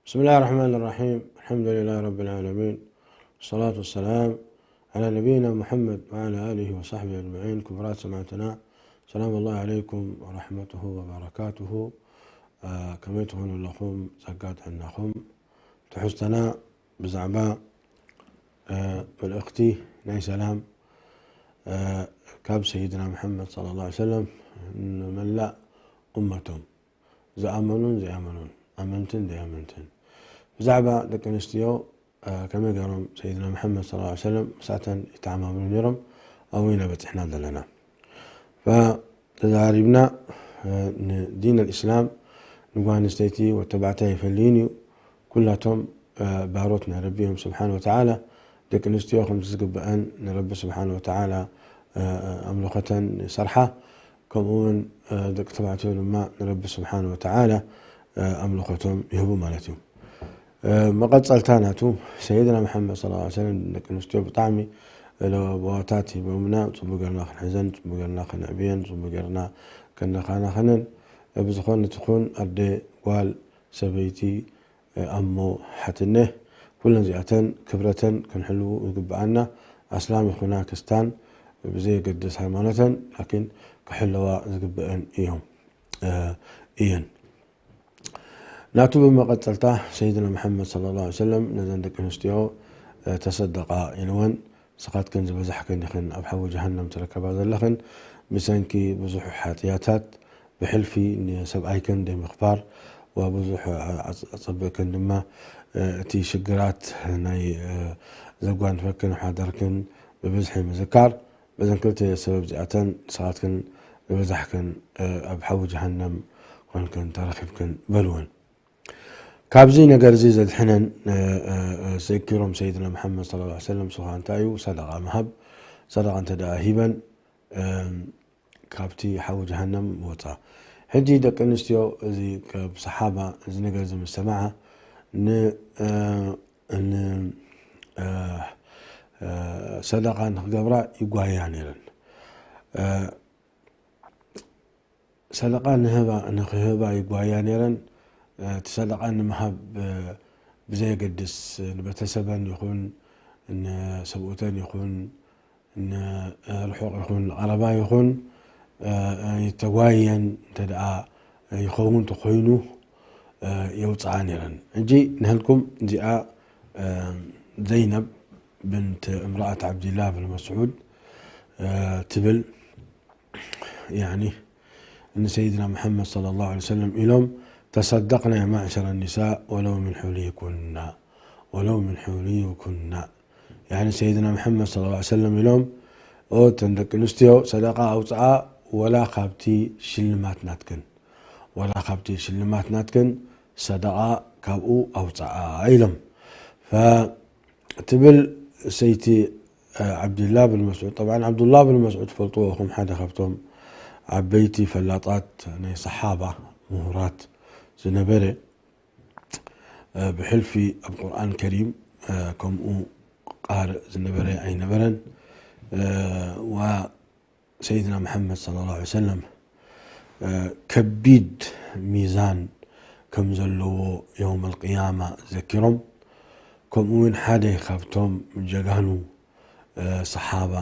بسم الله الرحمن الرحيم. الحمد لله رب العالمين. والصلاة والسلام على نبينا محمد وعلى آله وصحبه أجمعين. ክቡራት ሰማዕትና፣ ሰላም الله عليكم ورحمته وبركاته. ከመይ ትኾኑ ኣለኹም? ጸጋ ጥዕናኹም። ትሕዝቶና ብዛዕባ መልእኽቲ ናይ ሰላም ካብ ሰይድና መሓመድ صلى الله عليه وسلم ንመላእ እመቶም፣ ዝኣመኑን ዘይኣመኑን፣ ኣመንትን ዘይኣመንትን፣ ብዛዕባ ደቂ ኣንስትዮ ከመይ ገይሮም ሰይድና መሓመድ صلى الله عليه وسلم ምሳተን ይተዓማምሩ ነይሮም፣ ኣብኡ ኢና በጺሕና ዘለና። ተዛሪብና። ንዲን ኣልእስላም ንጓል ኣንስተይቲ ወተባዕታይ ኣይፈልይን እዩ። ኩላቶም ባሮት ናይ ረቢ እዮም ስብሓን ወተዓላ። ደቂ ኣንስትዮ ከምቲ ዝግበአን ንረቢ ስብሓን ወተዓላ ኣምልኾተን ይሰርሓ፣ ከምኡ እውን ደቂ ተባዕትዮ ድማ ንረቢ ስብሓን ወተዓላ ኣምልኾቶም ይህቡ ማለት እዩ። መቐጸልታ ናቱ ሰይድና መሓመድ صلى الله عليه وسلم ደቂ ኣንስትዮ ብጣዕሚ ለበዋታት ሂቦምና፣ ጽቡቅ ገርና ክንሕዘን፣ ጽቡቅ ገርና ክንዕብየን፣ ጽቡቅ ገርና ከነኻናኸነን። ብዝኾነ ትኹን ኣደ፣ ጓል፣ ሰበይቲ፣ ኣሞ፣ ሓትነ፣ ኩለን እዚኣተን ክብረተን ክንሕልው ዝግብኣና፣ ኣስላም ይኹና ክስታን ብዘየገድስ ሃይማኖተን ላኪን ክሕለዋ ዝግብአን እዮም እየን። ናቱ ብመቐጸልታ ሰይድና መሓመድ صلى الله عليه وسلم ነዘን ደቂ ኣንስትዮ ተሰደቓ ኢልወን፣ ንስኻትክን ዝበዛሕክን ኢኽን ኣብ ሓዊ ጀሃነም ትርከባ ዘለኽን፣ ብሰንኪ ብዙሕ ሓጥያታት ብሕልፊ ንሰብኣይክን ዘይምኽባር፣ ወብዙሕ ኣጸብእክን ድማ እቲ ሽግራት ናይ ዘጓንፈክን ሓደርክን ብብዝሒ ምዝካር፣ በዘን ክልተ ሰበብ እዚኣተን ንስኻትክን ዝበዛሕክን ኣብ ሓዊ ጀሃነም ኮንክን ተረኺብክን በልወን። ካብዚ ነገር እዚ ዘድሕነን ዘኪሮም ሰይድና መሓመድ صلى الله عليه وسلم ስኻ እንታይ እዩ ሰደቓ ምሃብ። ሰደቓ እንተ ደኣ ሂበን ካብቲ ሓዊ ጀሃነም ወፃ። ሕጂ ደቂ ኣንስትዮ እዚ ካብ ሰሓባ እዚ ነገር እዚ ምስ ሰምዓ ን ሰደቓ ንክገብራ ይጓያ ነይረን። ሰደቓ ንህባ ንክህባ ይጓያ ነይረን። እቲ ሰደቓ ንምሃብ ብዘየገድስ ንቤተሰበን ይኹን ንሰብኡተን ይኹን ንርሑቕ ይኹን ንቐረባ ይኹን ይተጓየን እንተ ደኣ ይኸውን ተኾይኑ የውፅኣ ነይረን። ሕጂ ንህልኩም እዚኣ ዘይነብ ብንት እምራኣት ዓብድላህ ብን መስዑድ ትብል ያኒ ንሰይድና መሓመድ صلى الله عليه وسلم ኢሎም تصدقن يا معشر النساء ولو من حليكن ولو من حليكن ያኒ ሰይድና መሓመድ صلى الله عليه وسلم ኢሎም ኦ ተን ደቂ ኣንስትዮ ሰደቃ ኣውፅኣ ወላ ካብቲ ሽልማት ናትክን ወላ ካብቲ ሽልማት ናትክን ሰደቃ ካብኡ ኣውፅኣ ኢሎም ትብል ሰይቲ ዓብድላ ብን መስዑድ። ጠብዓን ዓብዱላ ብን መስዑድ ትፈልጥዎ ኢኹም፣ ሓደ ካብቶም ዓበይቲ ፈላጣት ናይ ሰሓባ ምሁራት ዝነበረ፣ ብሕልፊ ኣብ ቁርኣን ከሪም ከምኡ ቃርእ ዝነበረ ኣይነበረን። ዋ ሰይድና መሓመድ صلى الله عليه وسلم ከቢድ ሚዛን ከም ዘለዎ የውም ኣልቅያማ ዘኪሮም፣ ከምኡ እውን ሓደ ካብቶም ጀጋኑ ሰሓባ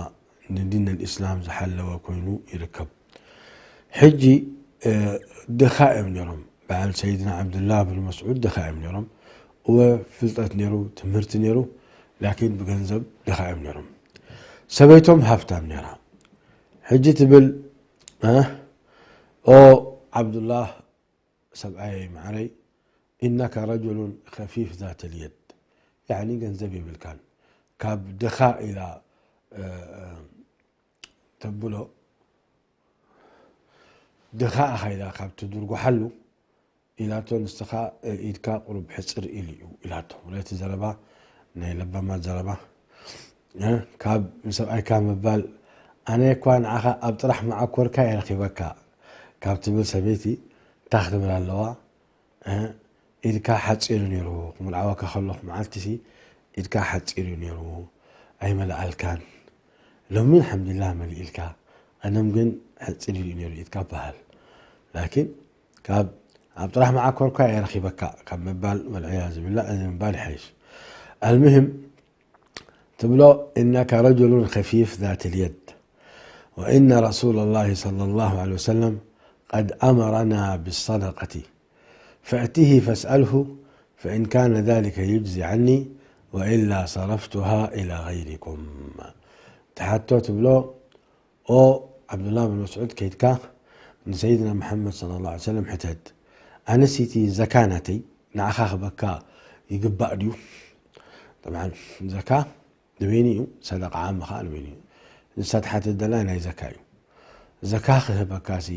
ንዲን ኣልእስላም ዝሓለወ ኮይኑ ይርከብ። ሕጂ ድኻ እዮም ነይሮም። በዓል ሰይድና ዓብዱላህ ብን መስዑድ ድኻ እዮም ነይሮም። እወ ፍልጠት ነይሩ፣ ትምህርቲ ነይሩ፣ ላኪን ብገንዘብ ድኻ እዮም ነይሮም። ሰበይቶም ሃፍታም ነይራ። ሕጂ ትብል ኦ ዓብዱላህ ሰብኣየይ መዓረይ ኢነካ ረጅሉን ከፊፍ ዛተል የድ፣ ያዕኒ ገንዘብ የብልካን፣ ካብ ድኻ ኢላ ተብሎ ድኻ ኢኻ ኢላ ካብ ትድርጉሓሉ ኢላቶ፣ ንስኻ ኢድካ ቁሩብ ሕፅር ኢሉ እዩ ኢላቶ። ወላ እቲ ዘረባ ናይ ለባማት ዘረባ ካብ ንሰብኣይካ ምባል ኣነ እኳ ንዓኻ ኣብ ጥራሕ መዓኮርካ እየ ረኺበካ ካብ ትብል ሰበይቲ እንታይ ክትብል ኣለዋ? ኢድካ ሓፂር እዩ ነይሩ፣ ክምርዓወካ ከለኹ መዓልቲ ሲ ኢድካ ሓፂር እዩ ነይሩ፣ ኣይመልኣልካን። ሎሚ ኣልሓምዱሊላህ መሊእልካ፣ ቀደም ግን ሓፂር እዩ ነይሩ ኢድካ በሃል። ላኪን ካብ ኣብ ጥራሕ መዓኮርኳ እየ ረኺበካ ካብ ምባል፣ ወልዕያዙ ቢላህ፣ እዚ ምባል ይሓይሽ። ኣልሙሂም ትብሎ፣ إنك رجل خفيف ذات اليد وإن رسول الله صلى الله عليه وسلم قد أمرنا بالصدقة فأته فاسأله فإن كان ذلك يجزي عني وإلا صرفتها إلى غيركم. ትሓቶ ትብሎ፣ ኦ ዓብዱላህ ብን መስዑድ፣ ከይድካ ንሰይድና መሓመድ ሰለላሁ ዐለይሂ ወሰለም ሕተት። ኣነስ እቲ ዘካ ናተይ ንዓኻ ክበካ ይግባእ ድዩ? ጠብዓን ዘካ ንበይኑ እዩ፣ ሰደቃ ዓም ኸዓ ንበይኑ እዩ። ንሳ ትሓትት ዘላ ናይ ዘካ እዩ። ዘካ ክህበካሲ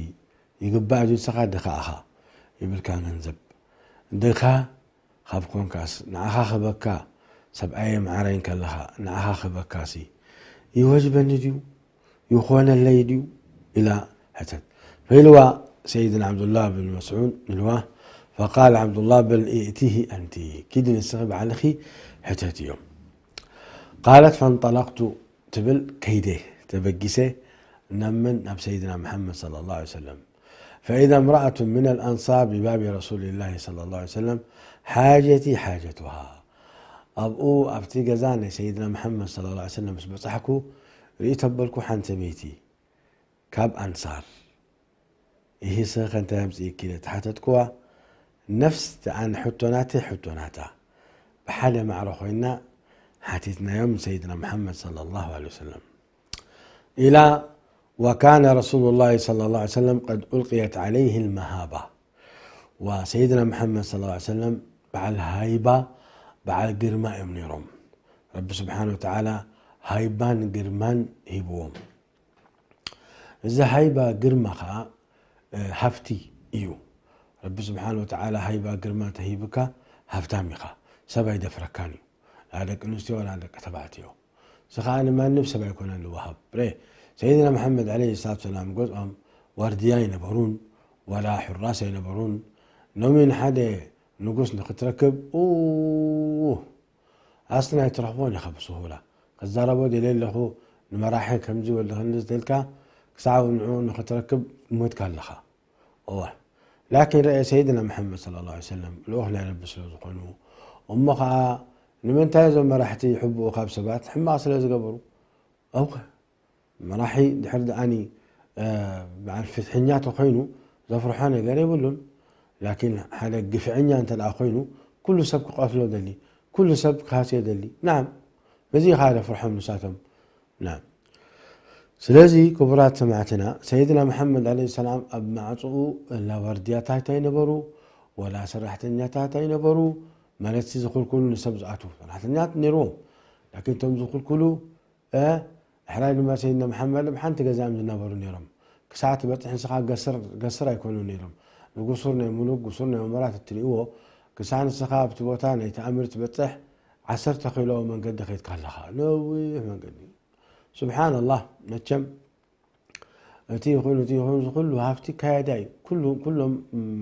ይግባእ ድዩ? ንስኻ ድኻ ኢኻ፣ ይብልካ ገንዘብ። ድኻ ካብ ኮንካስ፣ ንዓኻ ክህበካ፣ ሰብኣየ መዓረይ እንከለኻ፣ ንዓኻ ክህበካሲ ይወጅበኒ ድዩ? ይኾነለይ ድዩ? ኢላ ሕተት። ፈኢልዋ ሰይድና ዓብዱላህ ብን መስዑድ ንልዋ፣ ፈቃል ዓብዱላህ በል ኢእቲሂ ኣንቲ፣ ኪዲ ንስኺ ባዕልኺ ሕተትዮ። ቃለት ፈንጠለቅቱ ትብል፣ ከይደ ተበጊሰ ናብ መን? ናብ ሰይድና መሓመድ ሰለላሁ ዐለይሂ ወሰለም። ፈኢዛ እምረኣቱ ሚነል ኣንሳር ቢባቢ ረሱሊላሂ ሰለላሁ ዐለይሂ ወሰለም ሓጀቲ ሓጀቱሃ። ኣብኡ ኣብቲ ገዛ ናይ ሰይድና መሓመድ ሰለላሁ ዐለይሂ ወሰለም ምስ በጻሕኩ ርኢ ተበልኩ ሓንቲ ሰበይቲ ካብ ኣንሳር። ይህሰ ከንተ ኣምጽእኪ ኢለ ተሓተትኩዋ። ነፍስ ኣነ ሕቶ ናተይ ሕቶ ናታ ብሓደ ማዕረ ኮይና ሓቲትናዮም ንሰይድና መሓመድ ሰለላሁ ዐለይሂ ወሰለም። ኢላ ወካነ ረሱሉላሂ ሰለላሁ ዐለይሂ ወሰለም ቀድ ኡልቅየት ዐለይሂ ልመሃባ። ወሰይድና መሓመድ ሰለላሁ ዐለይሂ ወሰለም በዓል ሃይባ፣ በዓል ግርማ እዮም ነይሮም። ረቢ ስብሓነ ወተዓላ ሃይባን ግርማን ሂብዎም። እዚ ሃይባ ግርማ ኸዓ፣ እ፣ ሃፍቲ እዩ። ረቢ ስብሓነ ወተዓላ ሃይባ ግርማ ተሂብካ ሃፍታም ኢኻ። ሰብ ኣይደፍረካን እዩ። ላ ደቂ ኣንስትዮ ወላ ደቂ ተባዕትዮ። እዚ ኸዓ ንማንም ሰብ ኣይኮነን ዝወሃብ። ረ-፣ ሰይድና መሓመድ ዐለይሂ ሰላቱ ሰላም ገዝኦም ዋርድያ ኣይነበሩን፣ ወላ ሑራስ ኣይነበሩን። ሎሚ ንሓደ ንጉስ ንኽትረክብ፣ ኡ፣ ኣስና ኣይትረኽቦን ኢኻ ብስሁላ። ክዛረቦ ደልየ ኣለኹ፣ ንመራሒ ከምዚ ወዲ ክንዲ ዝተልካ፣ ክሳዕ ንዕኡ ንኽትረክብ ሞትካ ኣለኻ። እወ። ላኪን ረኤ ሰይድና መሓመድ ሰለላሁ ዐለይሂ ወሰለም ልኡኽ ናይ ረቢ ስለ ዝኾኑ፣ እሞ ኸዓ ንምንታይ እዞም መራሕቲ ይሕብኡ ካብ ሰባት? ሕማቕ ስለ ዝገበሩ። እወ። መራሒ ድሕር ደኣኒ፣ እ፣ በዓል ፍትሐኛ ተኾይኑ ዘፍርሖ ነገር የብሉን። ላኪን ሓደ ግፍዐኛ እንተ ደኣ ኮይኑ፣ ኩሉ ሰብ ክቐትሎ ደሊ፣ ኩሉ ሰብ ክሃስዮ ደሊ። ናም፣ በዚ ኢኻ ደፍርሖም ንሳቶም። ናም። ስለዚ ክቡራት ሰማዕትና፣ ሰይድና መሓመድ ዐለይሂ ሰላም ኣብ ማዕጽኡ ላ ዋርድያታት ኣይነበሩ፣ ወላ ሰራሕተኛታት ኣይነበሩ፣ ማለት ዝኽልክሉ ንሰብ ዝኣትዉ ሰራሕተኛታት ነይርዎም። ላኪን እቶም ዝኽልክሉ፣ እ፣ ሕራይ ድማ ሰይድና መሓመድ ኣብ ሓንቲ ገዛ እዮም ዝነበሩ ነይሮም። ክሳዕ ትበጽሕ ንስኻ ገስር፣ ገስር ኣይኮኑን ነይሮም። ንጉሱር ናይ ሙሉክ፣ ጉሱር ናይ ወንበራት እትርእይዎ፣ ክሳዕ ንስኻ ኣብቲ ቦታ ናይቲ ኣሚር ትበጽሕ ዓሰርተ ኪሎ መንገዲ ከይድካ ኣለኻ። ነዊሕ መንገዲ። ሱብሓነላህ፣ መቸም እቲ ይኹን፣ እቲ ይኹን፣ እዚ ኩሉ ሃፍቲ ካያዳ እዩ። ኩሉ፣ ኩሎም፣ ም፣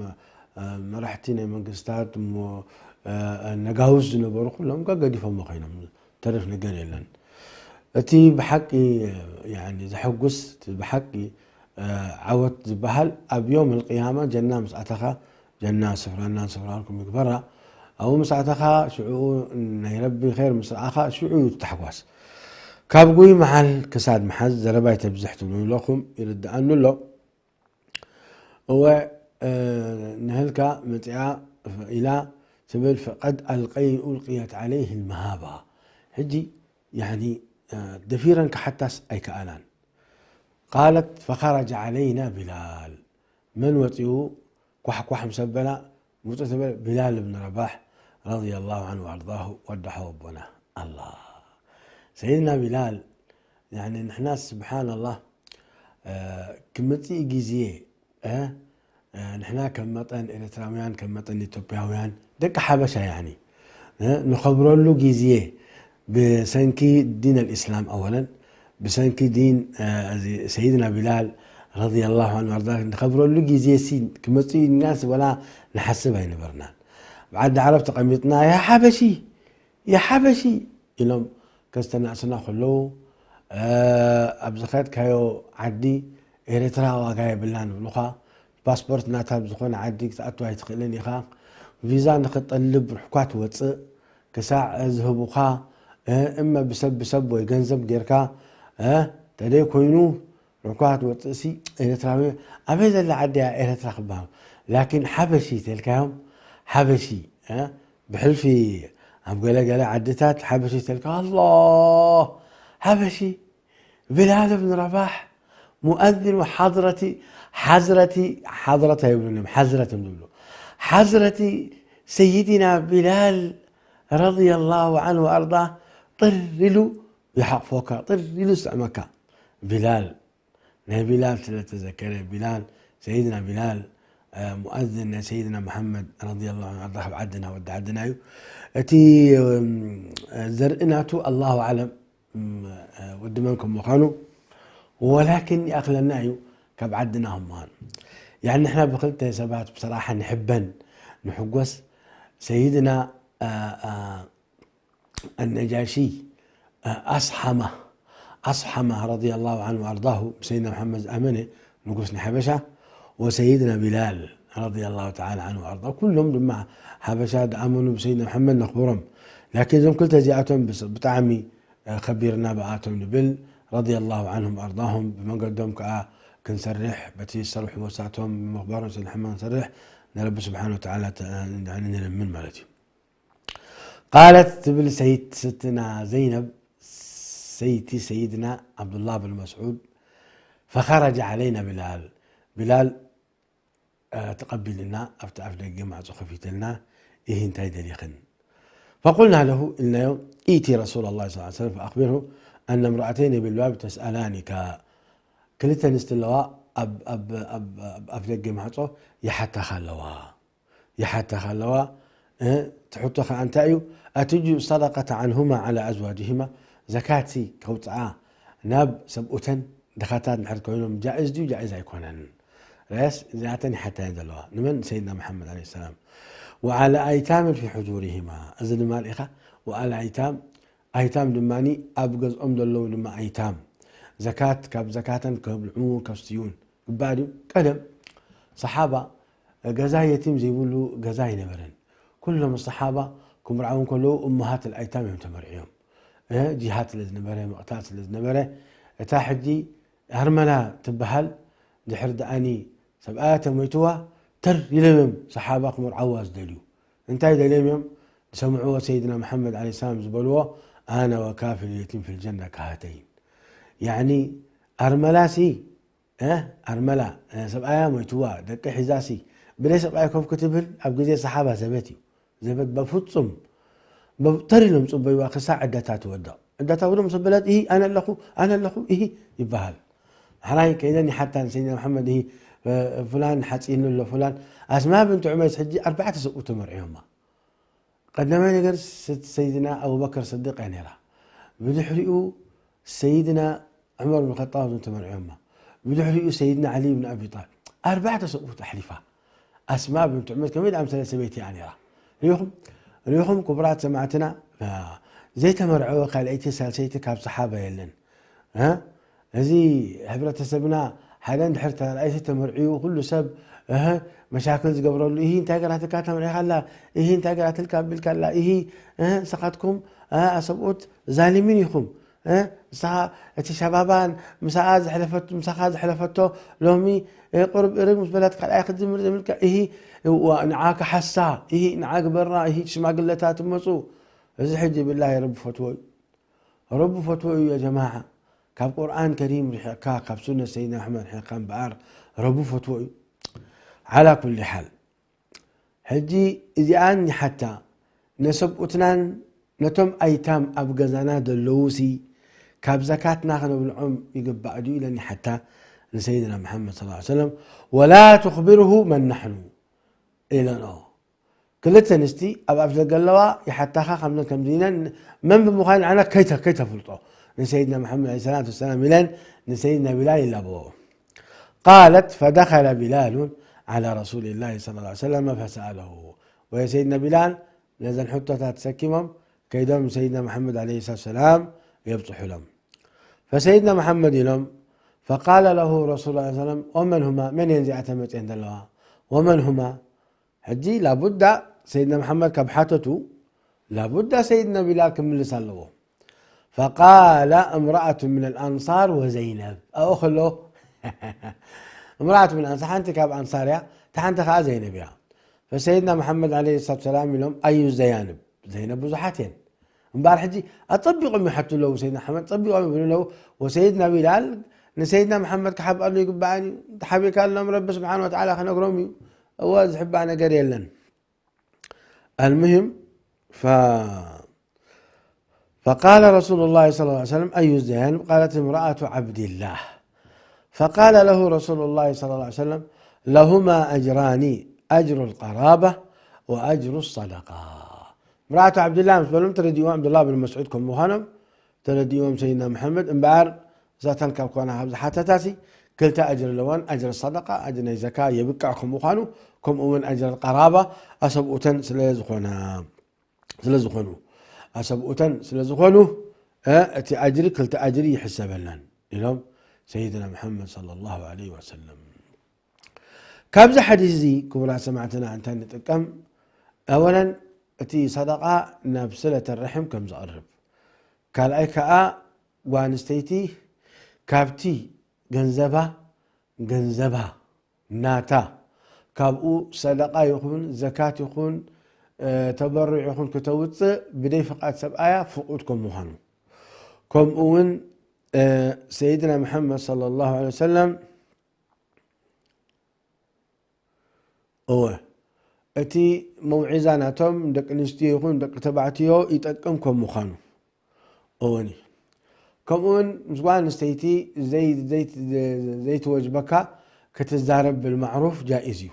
እ፣ መራሕቲ ናይ መንግስታት እሞ፣ እ፣ ነጋውስ ዝነበሩ ኩሎም ገገዲፎሞ ኮይኖም። ተረፍ ነገር የለን። እቲ ብሓቂ፣ ያኒ፣ ዘሐጉስ፣ እቲ ብሓቂ፣ እ፣ ዓወት ዝበሃል ኣብ ዮም ኣልቅያማ ጀና ምስ ኣተኻ፣ ጀና ስፍራናን ስፍራንኩም ይግበራ። ኣብኡ ምስ ኣተኻ ሽዑኡ ናይ ረቢ ኸይር ምስ ረኣኻ ሽዑ እዩ እቲ ታሕጓስ። ካብ ጉይ መሓል ክሳድ ምሓዝ ዘረባ ኣይተብዝሕ ትብሉ ኣለኹም፣ ይርድኣኒ ኣሎ። እወ፣ እ፣ ንህልካ መጺኣ ኢላ ትብል፣ ፈቀድ ኣልቀይ-፣ ኡልቅየት ዐለይህ ልመሃባ። ሕጂ፣ ያኒ፣ እ፣ ደፊረን ክሓታስ ኣይከኣላን። ቃለት፣ ፈኸረጀ ዐለይና ቢላል። መን ወጺኡ? ኳሕኳሕ ምስ ኣበላ፣ ውጹእ ተበለ፣ ቢላል እብን ረባሕ ረዲየላሁ ዐንሁ ወኣርዳሁ፣ ወዲ ሓው ኣቦና። ኣላህ። ሰይድና ቢላል፣ ያኒ፣ ንሕና ስብሓንላህ፣ እ፣ ክመጽእ ግዜ፣ እ፣ እ፣ ንሕና ከም መጠን ኤርትራውያን፣ ከም መጠን ኢትዮጵያውያን፣ ደቂ ሓበሻ፣ ያኒ፣ እ፣ ንኸብረሉ ግዜ፣ ብሰንኪ ዲን ኣልእስላም ኣወለን፣ ብሰንኪ ዲን፣ እ፣ እዚ ሰይድና ቢላል ረዲየላሁ ዐንሁ ወኣርዳ ንኸብረሉ ግዜ ሲ ክመጽእ ኢልናስ ወላ ንሓስብ ኣይነበርናን። ኣብ ዓዲ ዓረብ ተቐሚጥና፣ "ያ ሓበሺ፣ ያ ሓበሺ" ኢሎም ከስተናእሱና ከለዉ፣ እ፣ ኣብ ዝኸድካዮ ዓዲ ኤርትራ ዋጋ የብላን ይብሉኻ። ፓስፖርት ናታ ኣብ ዝኾነ ዓዲ ክትኣቱ ኣይትኽእልን ኢኻ። ቪዛ ንኽትጠልብ ርሕኳ ትወፅእ፣ ክሳዕ ዝህቡኻ፣ እ፣ እመ ብሰብ ብሰብ ወይ ገንዘብ ጌርካ፣ እ፣ ተደይ ኮይኑ ርሕኳ ክትወፅእሲ ኤርትራዊ ኣበይ ዘላ ዓዲ እያ ኤርትራ ክበሃል። ላኪን ሓበሺ ተልካዮም፣ ሓበሺ፣ እ፣ ብሕልፊ ኣብ ገለገለ ዓድታት ሓበሺ ተልካ፣ ኣላ፣ ሓበሺ፣ ቢላል ብን ረባሕ ሙኣዚኑ ሓዝረቲ፣ ሓዝረቲ፣ ሓዝረት ኣይብሉን እዮም፣ ሓዝረት እዮም ዝብሉ። ሓዝረቲ ሰይድና ቢላል ረዲየላሁ ዐንሁ ወኣርዳ ጥር ኢሉ ይሓቕፎካ፣ ጥር ኢሉ ይስዕመካ። ቢላል፣ ናይ ቢላል ስለ ተዘከረ፣ ቢላል፣ ሰይድና ቢላል፣ እ፣ ሙኣዝን ናይ ሰይድና መሓመድ ረዲየላሁ ዐንሁ ኣርዳ ካብ ዓድና፣ ወዲ ዓድና እዩ። እቲ፣ እም፣ ዘርኢ ናቱ ኣላሁ ኣዕለም፣ እም፣ እ፣ ወዲ መን ከም ምዃኑ፣ ወላኪን ይኣኽለና እዩ ካብ ዓድና ከም ምዃኑ። ያኒ ንሕና ብክልተ ሰባት ብሰራሓ ንሕበን ንሕጎስ። ሰይድና፣ እ፣ እ፣ ኣነጃሺ፣ እ፣ ኣስሓማ፣ ኣስሓማ ረዲየላሁ ዐንሁ ወኣርዳሁ ብሰይድና መሓመድ ዝኣመነ ንጉስ ናይ ሓበሻ፣ ወሰይድና ቢላል ረዲየላሁ ተዓላ ዐንሁ ወኣርዳሁ፣ ኩሎም ድማ ሓበሻ ዝኣመኑ ብሰይድና መሓመድ ነኽብሮም። ላኪን እዞም ክልተ እዚኣቶም ብስ-፣ ብጣዕሚ፣ እ፣ ከቢርና ብኣቶም ንብል ረዲየላሁ ዐንሁም ወኣርዳሁም። ብመንገዶም ከዓ ክንሰርሕ፣ በቲ ዝሰርሕዎ ሳቶም ብምኽባሮም ሰይድና መሓመድ ክንሰርሕ ንረቢ ስብሓነ ወተዓላ ተ-፣ ንለምን ማለት እዩ። ቃለት ትብል ሰይቲ ስትና ዘይነብ፣ ሰይቲ ሰይድና ዓብዱላህ ብን መስዑድ፣ ፈኸረጀ ዓለይና ቢላል፣ ቢላል፣ እ፣ ተቐቢልና ኣብቲ ኣፍ ደገ ማዕጾ ከፊተልና፣ ኢሂ እንታይ ደሊኽን? ፈቁልና ለሁ፣ ኢልናዮ፣ ኢቲ ረሱላ ላ ሰለላሁ ዐለይሂ ወሰለም ፈኣኽቢርሁ ኣነ እምረኣተይን ቢልባብ ተስኣላኒካ፣ ክልተ ኣንስቲ ኣለዋ ኣብ፣ ኣብ፣ ኣብ፣ ኣብ ኣፍ ደገ ማዕጾ ይሓታኻ ኣለዋ። ይሓታኻ ኣለዋ። እ፣ እቲ ሕቶ ኸዓ እንታይ እዩ? ኣትጅኡ ሰደቀተ ዐንሁማ ዐላ ኣዝዋጅሂማ፣ ዘካትሲ ከውፅኣ ናብ ሰብኡተን ድኻታት እንድሕር ኮይኖም ጃኢዝ ድዩ ጃኢዝ ኣይኮነን? ራእስ እዚኣተን ይሓታ እየን ዘለዋ። ንመን? ንሰይድና መሓመድ ዐለይሂ ሰላም። ወዐላ ኣይታምን ፊ ሕጁሪሂማ፣ እዚ ድማ ርኢኻ፣ ወዐላ ኣይታም፣ ኣይታም ድማ ኣብ ገዝኦም ዘለዉ ድማ ኣይታም ዘካት፣ ካብ ዘካተን ከብልዑ ከስትዩን ግባእ ድዩ? ቀደም ሰሓባ ገዛ የቲም ዘይብሉ ገዛ ኣይነበረን። ኩሎም ሰሓባ ክምርዓው እንከለዉ እመሃት ኣይታም እዮም ተመርዕዮም። እ፣ ጂሃድ ስለ ዝነበረ፣ ምቕታል ስለ ዝነበረ፣ እታ ሕጂ ኣርመላ ትበሃል ድሕር ደኣኒ ሰብኣያ ተሞይትዋ ተር ኢሎም እዮም ሰሓባ ክምርዓዋ ዝደልዩ። እንታይ ደልዮም እዮም? ዝሰምዕዎ ሰይድና መሓመድ ዐለይሂ ሰላም ዝበልዎ ኣነ ወካፊሉ የቲም ፊል ጀና ከሃተይን። ያዕኒ ኣርመላሲ እ፣ ኣርመላ፣ እ፣ ሰብኣያ ሞይትዋ፣ ደቂ ሒዛሲ፣ ብለይ ሰብኣይ ኮፍ ክትብል ኣብ ግዜ ሰሓባ ዘበት እዩ። ዘበት በፍጹም በ-፣ ተር ኢሎም ጽበይዋ ክሳዕ ዕደታ ትወድቕ። ዕደታ ውድቕ ምስ በለት፣ "ኢሂ፣ ኣነ ኣለኹ፣ ኣነ ኣለኹ፣ ኢሂ" ይበሃል። ሓራይ ከይደን ይሓታ ንሰይድና መሓመድ፣ "ኢሂ፣ እ፣ ፍላን ሓጺኑ ኣሎ፣ ፍላን" ኣስማ ብንት ዑመይስ ሕጂ ኣርባዕተ ሰብኡት ተመርዕዮማ። ቀዳማይ ነገር ስት-፣ ሰይድና ኣቡበከር ስዲቅ እያ ነይራ። ብድሕሪኡ ሰይድና ዑመር ብን ኸጣብ እዞም ተመርዕዮማ። ብድሕሪኡ ሰይድና ዓሊ ብን ኣቢ ጣልብ። ኣርባዕተ ሰብኡት ኣሕሊፋ። ኣስማ ብንት ዑመይስ ከመይ ዝኣምሰለ ሰበይቲ እያ ነይራ። ሪኢኹም? ሪኢኹም ክቡራት ሰማዕትና፣ አ፣ ዘይተመርዐወ ካልኣይቲ ሳልሰይቲ ካብ ሰሓባ የለን። እ? እዚ ሕብረተሰብና ሓደ እንድሕር ተራእይሲ ተመርዕዩ ኩሉ ሰብ፣ እህ፣ መሻክል ዝገብረሉ፣ "ኢሂ እንታይ ገራትልካ ተመርዒኻ ኣላ? ኢሂ እንታይ ገራትልካ ኣቢልካ ኣላ? ኢሂ፣ እህ፣ ንስኻትኩም፣ እ፣ ኣሰብኡት ዛሊሚን ኢኹም። እ፣ ንስኻ እቲ ሸባባን ምሳኣ ዘሕለፈት-፣ ምሳኻ ዘሕለፈቶ ሎሚ፣ እ፣ ቁሩብ እርግ ምስ በለት ካልኣይ ክትዝምር ዘምልካ፣ ኢሂ፣ እዋ፣ ንዓ ክሓሳ፣ ኢሂ፣ ንዓ ግበራ፣ ኢሂ፣ ሽማግለታት መጹ." እዚ ሕጂ ብላሂ ረቢ ፈትዎ እዩ። ረቢ ፈትዎ እዩ ያ ጀማዓ። ካብ ቁርኣን ከሪም ርሒቕካ፣ ካብ ሱነት ሰይድና ኣሕመድ ርሒቕካ እምበኣር ረቢ ፈትዎ እዩ። ዓላ ኩሊ ሓል፣ ሕጂ እዚኣን ይሓታ፣ ነሰብኡትናን ነቶም ኣይታም ኣብ ገዛና ዘለዉሲ ካብ ዘካትና ከነብልዖም ይግባእ ድዩ ኢለን ይሓታ ንሰይድና መሓመድ ሰለላሁ ዐለይሂ ወሰለም። ወላ ቱኽቢርሁ መን ናሕኑ ኢለንኦ። ክልተ ኣንስቲ ኣብ ኣፍ ደገ ኣለዋ፣ ይሓታኻ ከምዘን ከምዚ ኢለን፣ መን ብምዃን ንዓና ከይተ-፣ ከይተፍልጦ ንሰይድና መሓመድ ዐለይሂ ሰላቱ ወሰላም ኢለን ንሰይድና ቢላል ይላበዎ። ቃለት ፈደኸለ ቢላሉን ዐላ ረሱሊላሂ ሰለላሁ ዐለይሂ ወሰለም ፈሰኣለሁ። ወየ ሰይድና ቢላል ነዘን ሕቶታት ተሰኪሞም ከይዶም ንሰይድና መሓመድ ዐለይሂ ሰላቱ ወሰላም የብፅሑሎም። ፈሰይድና መሓመድ ኢሎም፣ فقال له رسول الله صلى الله عليه وسلم: ومن هما؟ መን እየን እዚኣተን መፅየን ዘለዋ? ومن هما؟ ሕጂ ላቡዳ ሰይድና መሓመድ ካብ ሓተቱ ላቡዳ ሰይድና ቢላል ክምልስ ኣለዎ። فقال: امرأة من الأنصار وزينب. ኣብኡ ከሎ امرأة من الأنصار ሓንቲ ካብ ኣንሳር እያ፣ እታ ሓንቲ ከዓ ዘይነብ እያ። فሰይድና መሓመድ عليه الصلاة والسلام ኢሎም ኣዩ ዘያንብ ዘይነብ ብዙሓት እየን። እምበኣር ሕጂ ኣጸቢቖም ይሓቱ ኣለዉ። ሰይድና ኣሕመድ ጸቢቖም ይብሉ ኣለዉ። ወሰይድና ቢላል ንሰይድና መሓመድ ክሓብኣሉ ይግባኣን እዩ። ተሓቢእካ ኣሎም ረቢ ስብሓን ወተዓላ ክነግሮም እዩ። እወ ዝሕባእ ነገር የለን። المهم ف فقال رسول الله صلى الله عليه وسلم: أي الزيان؟ قالت: امرأة عبد الله. فقال له رسول الله صلى الله عليه وسلم: لهما أجران، أجر القرابة وأجر الصدقة. امرأة عبد الله ምስ በሎም ተረዲእዎም፣ ዓብዱላህ ብን መስዑድ ከም ምዃኖም ተረዲእዎም ሰይድና መሓመድ። እምበኣር እዛተን ካብ ኮና ካብ ዝሓተታሲ ክልተ ኣጅር ኣለወን፣ ኣጅር ሰደቃ፣ ኣጅር ናይ ዘካ የብቅዕ ከም ምዃኑ፣ ከምኡ እውን ኣጅር ቀራባ ኣሰብኡተን ስለ ዝኾና ስለ ዝኾኑ፣ ኣሰብኡተን ስለ ዝኾኑ፣ እ፣ እቲ ኣጅሪ ክልተ ኣጅሪ ይሕሰበለን ኢሎም ሰይድና መሓመድ ሰለላሁ ዐለይሂ ወሰለም። ካብዚ ሓዲስ እዚ ክቡራት ሰማዕትና እንታይ ንጥቀም? ኣወለን እቲ ሰደቃ ናብ ስለተ ረሕም ከም ዝቐርብ፣ ካልኣይ ከኣ ጓል ኣንስተይቲ ካብቲ ገንዘባ ገንዘባ ናታ ካብኡ ሰደቃ ይኹን ዘካት ይኹን፣ እ፣ ተበሩዕ ይኹን ክተውፅእ ብደይ ፍቓድ ሰብኣያ ፍቑድ ከም ምዃኑ፣ ከምኡ እውን፣ እ፣ ሰይድና መሓመድ ሰለላሁ ዐለይሂ ወሰለም፣ እወ፣ እቲ መውዒዛ ናቶም ደቂ ኣንስትዮ ይኹን ደቂ ተባዕትዮ ይጠቅም ከም ምዃኑ፣ እወኒ። ከምኡውን ምስ ጓል ኣንስተይቲ ዘይ-፣ ዘይ-፣ ዘይትወጅበካ ክትዛረብ ብልማዕሩፍ ጃኢዝ እዩ።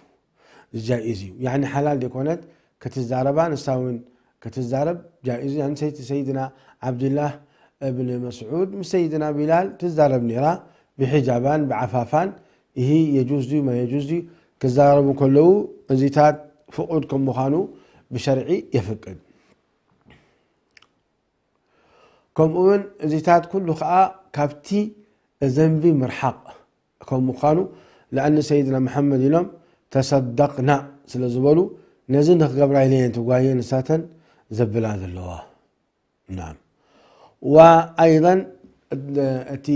ጃኢዝ እዩ። ያዕኒ ሓላል ዘይኮነት ክትዛረባ፣ ንሳ እውን ክትዛረብ ጃኢዝ እዩ። ያዕኒ ሰይቲ ሰይድና ዓብድላህ እብን መስዑድ ምስ ሰይድና ቢላል ትዛረብ ነይራ፣ ብሒጃባን ብዓፋፋን። ይሂ የጁዝ ድዩ ማ የጁዝ ድዩ ክዛረቡ ከለዉ እዚታት ፍቑድ ከም ምዃኑ ብሸርዒ የፍቅድ። ከምኡ እውን እዚታት ኩሉ ኸዓ ካብቲ ዘንቢ ምርሓቕ ከም ምዃኑ፣ ለኣኒ ሰይድና መሓመድ ኢሎም ተሰደቅና ስለ ዝበሉ፣ ነዚ ንክገብራ ኢለ እየን ትጓየ ንሳተን ዘብላ ዘለዋ። ናም። ወኣይضን እቲ፣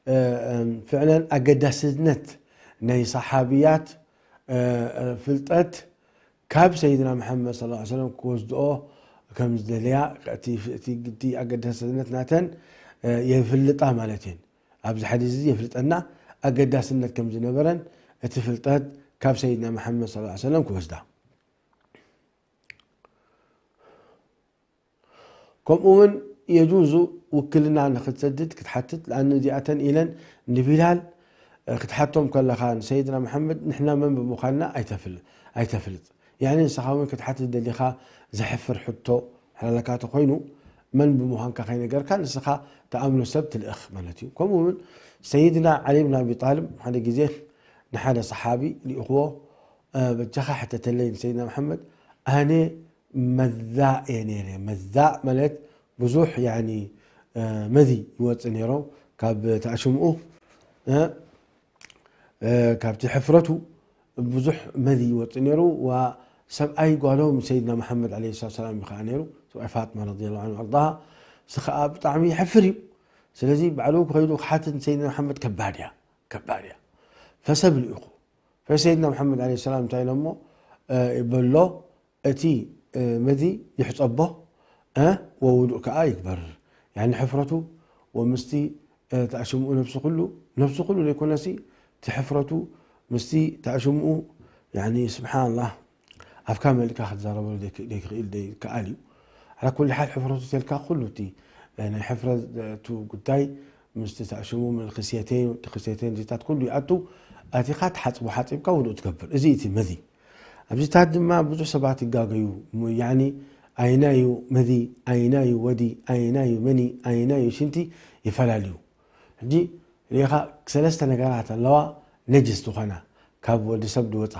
እ፣ እ፣ ፍዕለን ኣገዳስነት ናይ ሰሓብያት፣ እ፣ እ፣ ፍልጠት ካብ ሰይድና መሓመድ ሰለላሁ ዐለይሂ ወሰለም ክወስድኦ ከም ዝደልያ፣ እቲ፣ እቲ፣ እቲ ኣገዳስነት ናተን፣ እ፣ የፍልጣ ማለት እየን። ኣብዚ ሓዲስ እዚ የፍልጠና ኣገዳስነት ከም ዝነበረን እቲ ፍልጠት ካብ ሰይድና መሓመድ ሰለላሁ ዐለይሂ ወሰለም ክወስዳ። ከምኡ እውን የጁዙ ውክልና ንክትሰድድ ክትሓትት፣ ለኣን እዚኣተን ኢለን ንቢላል፣ እ፣ ክትሓቶም ከለኻ ንሰይድና መሓመድ ንሕና መን ብምዃንና ኣይተፍል-፣ ኣይተፍልጥ። ያዕኒ ንስኻ እውን ክትሓትት ደሊኻ ዘሕፍር ሕቶ ሓላለካ ተኾይኑ፣ መን ብምዃንካ ከይነገርካ ንስኻ ተኣምኖ ሰብ ትልእኽ ማለት እዩ። ከምኡ እውን ሰይድና ዓሊ ብን ኣቢ ጣልብ ሓደ ግዜ ንሓደ ሰሓቢ ልኢኽዎ፣ እ፣ በጃኻ ሕተተለይ ንሰይድና መሓመድ፣ ኣነ መዛእ እየ ነይረ። መዛእ ማለት ብዙሕ ያኒ፣ እ፣ መዚ ይወፅእ ነይሮ ካብ ተኣሽምኡ፣ እ፣ እ፣ ካብቲ ሕፍረቱ ብዙሕ መዚ ይወፅእ ነይሩ። ዋ ሰብኣይ ጓሎም ሰይድና መሓመድ ዓለይሂ ሰላቱ ሰላም እዩ ከዓ ነይሩ። ሰብኣይ ፋጥማ ረዲየላሁ ዐንሁ ኣርዳሃ። እዚ ከዓ ብጣዕሚ ይሕፍር እዩ። ስለዚ ባዕሉ ከይዱ ክሓትት ንሰይድና መሓመድ ከባድ እያ፣ ከባድ እያ። ፈሰብ ልኢኹ። ፈሰይድና መሓመድ ዓለይሂ ሰላም እንታይ ኢሎሞ፣ እ፣ በሎ፣ እቲ፣ እ፣ መዚ ይሕጸቦ፣ እ፣ ወውዱእ ከኣ ይግበር። ያኒ ሕፍረቱ ወምስቲ፣ እ፣ ተኣሽምኡ ነብሱ ኩሉ፣ ነብሱ ኩሉ ዘይኮነሲ፣ እቲ ሕፍረቱ ምስቲ ተኣሽምኡ፣ ያኒ ስብሓንላህ፣ ኣፍካ መሊእካ ክትዛረበሉ ዘይክ-፣ ዘይክእል፣ ዘይከኣል እዩ። ዓላ ኩሉ ሓል ሕፍረቱ ተልካ ኩሉ እቲ፣ እ፣ ናይ ሕፍረቱ ጉዳይ ምስቲ ተኣሽምኡ፣ ምን ክስየተይን፣ እቲ ክስየተይን፣ እዚታት ኩሉ ይኣቱ፣ ኣቲኻ ትሓጽቦ ሓጺብካ ውዱእ ትገብር። እዚ እቲ መዚ። ኣብዚታት ድማ ብዙሕ ሰባት ይጋገዩ። ሙ-፣ ያኒ ኣይናዩ መዚ፣ ኣይናዩ ወዲ፣ ኣይናዩ መኒ፣ ኣይናዩ ሽንቲ ይፈላልዩ። ሕጂ ርኢኻ ሰለስተ ነገራት ኣለዋ ነጅስ ዝኾና ካብ ወዲ ሰብ ዝወጻ።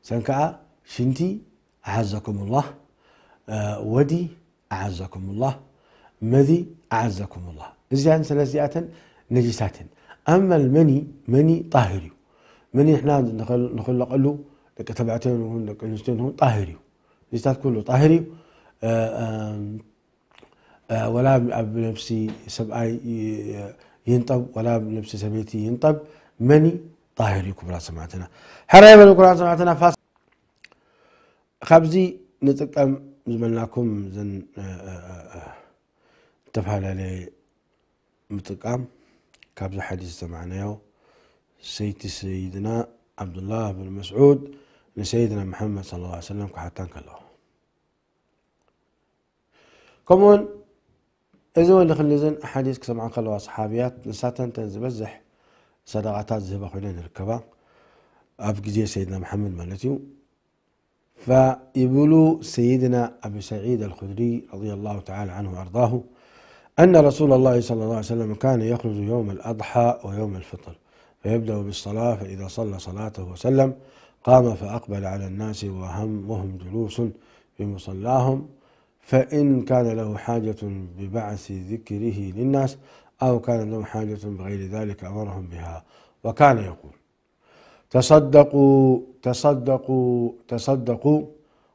ሰን ከኣ ሽንቲ፣ ኣዓዘኩሙላህ፣ እ፣ ወዲ፣ ኣዓዘኩሙላህ፣ መዚ፣ ኣዓዘኩሙላህ። እዚኣን ሰለስቲኣተን ነጅሳትን። ኣመል መኒ፣ መኒ ጣሂር እዩ። መኒ ንሕና ንኸል-፣ ንኽለቐሉ ደቂ ተባዕትዮ ንኹን ደቂ ኣንስትዮ ንኹን ጣሂር እዩ። ዚታት ኩሉ ጣሂር እዩ። እ፣ እ፣ እ፣ ወላ ኣብ ነብሲ ሰብኣይ ይ-፣ ይንጠብ፣ ወላ ኣብ ነብሲ ሰበይቲ ይንጠብ፣ መኒ ጣሂር እዩ። ክቡራት ሰማዕትና፣ ሕራይ በሉ ክቡራት ሰማዕትና፣ ፋስ-፣ ካብዚ ንጥቀም ዝበልናኩም ዘን፣ እ፣ እ፣ እ፣ እ፣ ዝተፈላለየ ምጥቃም ካብዚ ሓዲስ ዝሰማዕናዮ ሰይቲ ሰይድና ዓብዱላህ ብን መስዑድ ንሰይድና መሓመድ ሰለላሁ ዐለይሂ ወሰለም ክሓታ እንከለዋ። ከምኡውን እዚ ወዲ ክንድዝን ሓዲስ ክሰምዓ ከለዋ ሰሓብያት ንሳተን ተን ዝበዝሕ ሰደቓታት ዝህባ ኮይነን ይርከባ። ኣብ ግዜ ሰይድና መሓመድ ማለት እዩ። فيبلو سيدنا أبي سعيد الخدري رضي الله تعالى عنه وأرضاه أن رسول الله صلى الله عليه وسلم كان يخرج يوم الأضحى ويوم الفطر، فيبدأ بالصلاة، فإذا صلى صلاته وسلم، قام فأقبل على الناس وهم، وهم جلوس في مصلاهم، فإن كان له حاجة ببعث ذكره للناس، أو كان له حاجة بغير ذلك أمرهم بها، وكان يقول: تصدقوا، تصدقوا، تصدقوا،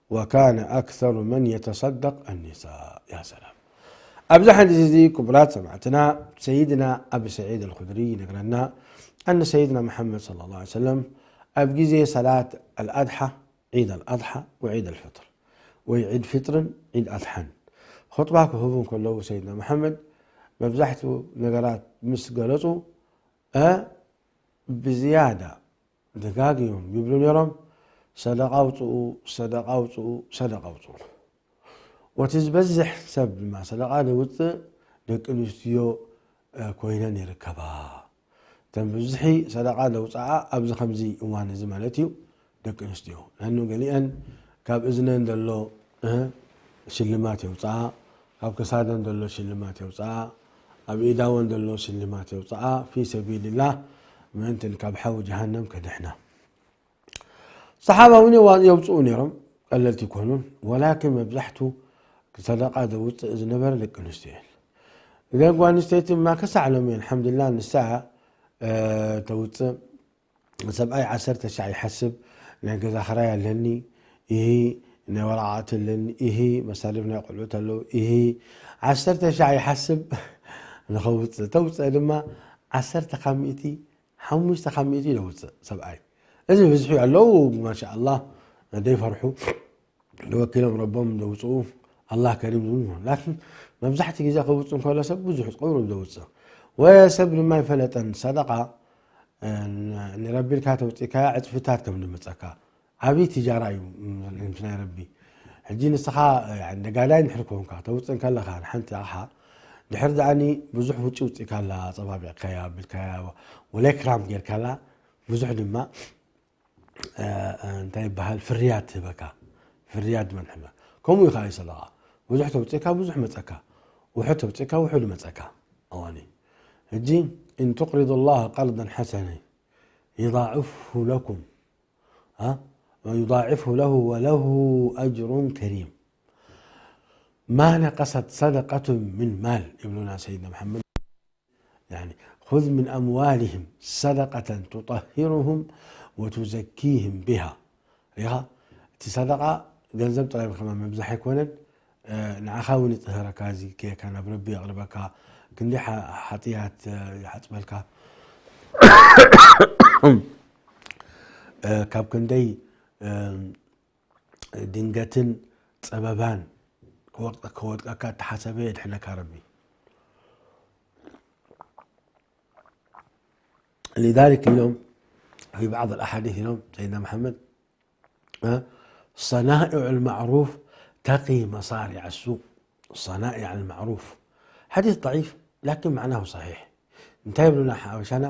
وكان أكثر من يتصدق النساء. يا سلام. ኣብዚ ሓዲስ እዚ ክቡራት ሰማዕትና ሰይድና ኣቢ ሰዒድ ኣልኹድሪ ይነግረና፣ ኣነ ሰይድና መሓመድ ሰለላሁ ዐለይሂ ወሰለም ኣብ ግዜ ሰላት ኣልኣድሓ፣ ዒድ ኣልኣድሓ ወዒድ ኣልፍጥር፣ ወይ ዒድ ፍጥርን ዒድ ኣድሓን ኹጥባ ክህቡ እንከለዉ ሰይድና መሓመድ መብዛሕትኡ ነገራት ምስ ገለጹ፣ እ፣ ብዝያዳ ደጋጊሞም ይብሉ ነይሮም፣ "ሰደቓ ኣውፅኡ፣ ሰደቓ ኣውፅኡ፣ ሰደቓ ኣውፅኡ።" ወቲ ዝበዝሕ ሰብ ድማ ሰደቓ ዘውፅእ ደቂ ኣንስትዮ፣ እ፣ ኮይነን ይርከባ። እተን ብብዝሒ ሰደቓ ዘውፅኣ ኣብዚ ከምዚ እዋን እዚ ማለት እዩ፣ ደቂ ኣንስትዮ። ነኑ ገሊአን ካብ እዝነን ዘሎ፣ እ፣ ሽልማት የውፅኣ፣ ካብ ክሳደን ዘሎ ሽልማት የውፅኣ፣ ኣብ ኢዳወን ዘሎ ሽልማት የውፅኣ፣ ፊ ሰቢልላህ፣ ምእንትን ካብ ሓዊ ጀሃነም ከድሕና። ሰሓባ እውን የዋ-፣ የውፅኡ ነይሮም፣ ቀለልቲ ይኮኑን። ወላኪን መብዛሕቱ ሰደቓ ዘውፅእ ዝነበረ ደቂ ኣንስትዮ እየን። እዘን ጓል ኣንስተይቲ ድማ ከሳዕ ሎሚ፣ ኣልሓምዱሊላህ፣ ንሳ፣ እ፣ ተውፅእ። ሰብኣይ ዓሰርተ ሻዕ ይሓስብ፣ ናይ ገዛ ክራይ ኣለኒ፣ ኢሂ፣ ናይ ወረቓቕቲ ኣለኒ፣ ኢሂ፣ መሳርፍ ናይ ቆልዑት ኣለዉ፣ ኢሂ፣ ዓሰርተ ሻዕ ይሓስብ ንኸውፅእ። ተውፅእ ድማ ዓሰርተ ካብ ሚእቲ፣ ሓሙሽተ ካብ ሚእቲ ዘውፅእ ሰብኣይ። እዚ ብዝሒ ኣለዉ፣ ማሻኣላህ፣ ዘይፈርሑ። ወኪሎም ረቦም ዘውፅኡ ኣላህ ከሪም ዝብሉ። ላኪን መብዛሕቲ ግዜ ከውፅእ እንከሎ ሰብ ብዙሕ ቁሩብ ዘውፅእ። ወሰብ ድማ ይፈለጠን ሰደቓ፣ እ፣ ንረቢ ኢልካ ተውፂእካያ ዕፅፍታት ከም ዝመፀካ። ዓብዪ ትጃራ እዩ፣ ም-፣ ምስ ናይ ረቢ። ሕጂ ንስኻ፣ እ፣ ነጋዳይ እንድሕር ኮንካ፣ ተውፅእ እንከለኻ ንሓንቲ ኣቕሓ፣ ድሕር ደኣኒ ብዙሕ ውጪ ውፂእካላ፣ ኣፀባቢዕካያ፣ ኣቢልካያ፣ ወላ ክራም ጌርካላ፣ ብዙሕ ድማ እ፣ እ፣ እንታይ ይበሃል፣ ፍርያት ትህበካ። ፍርያት ድማ ንሕና። ከምኡ እዩ ከዓ ሰደቓ። ብዙሕ ተውፅእካ፣ ብዙሕ መፀካ። ውሑድ ተውፅእካ፣ ውሑድ መፀካ። እዋኒ። ሕጂ፣ "إن تقرضوا الله قرضا حسنا يضاعفه لكم، ها؟ ويضاعفه له وله أجر كريم." ما نقصت صدقة من مال، ይብሉና ሰይድና መሓመድ። يعني، "خذ من أموالهم صدقة تطهرهم وتزكيهم بها." ሪኻ፣ እቲ ሰደቓ ገንዘብ ጥራይ ከማን ምብዛሕ ኣይኮነን፣ እ፣ ንዓኻ እውን ይጥህረካ፣ እዚ ከየካ ናብ ረቢ የቕርበካ፣ ክንደይ ሓ-፣ ሓጥያት፣ እ፣ ይሓፅበልካ። እ፣ ካብ ክንደይ፣ እ፣ ድንገትን ፀበባን ክወድቀ-፣ ክወድቀካ እተሓሰበ የድሕነካ ረቢ። لذلك ኢሎም في بعض الأحاديث ኢሎም ሰይድና መሓመድ፣ እ፣ "صنائع المعروف تقي مصارع السوء." صنائع المعروف حديث ضعيف لكن معناه صحيح። እንታይ ይብሉና ሓበሻና?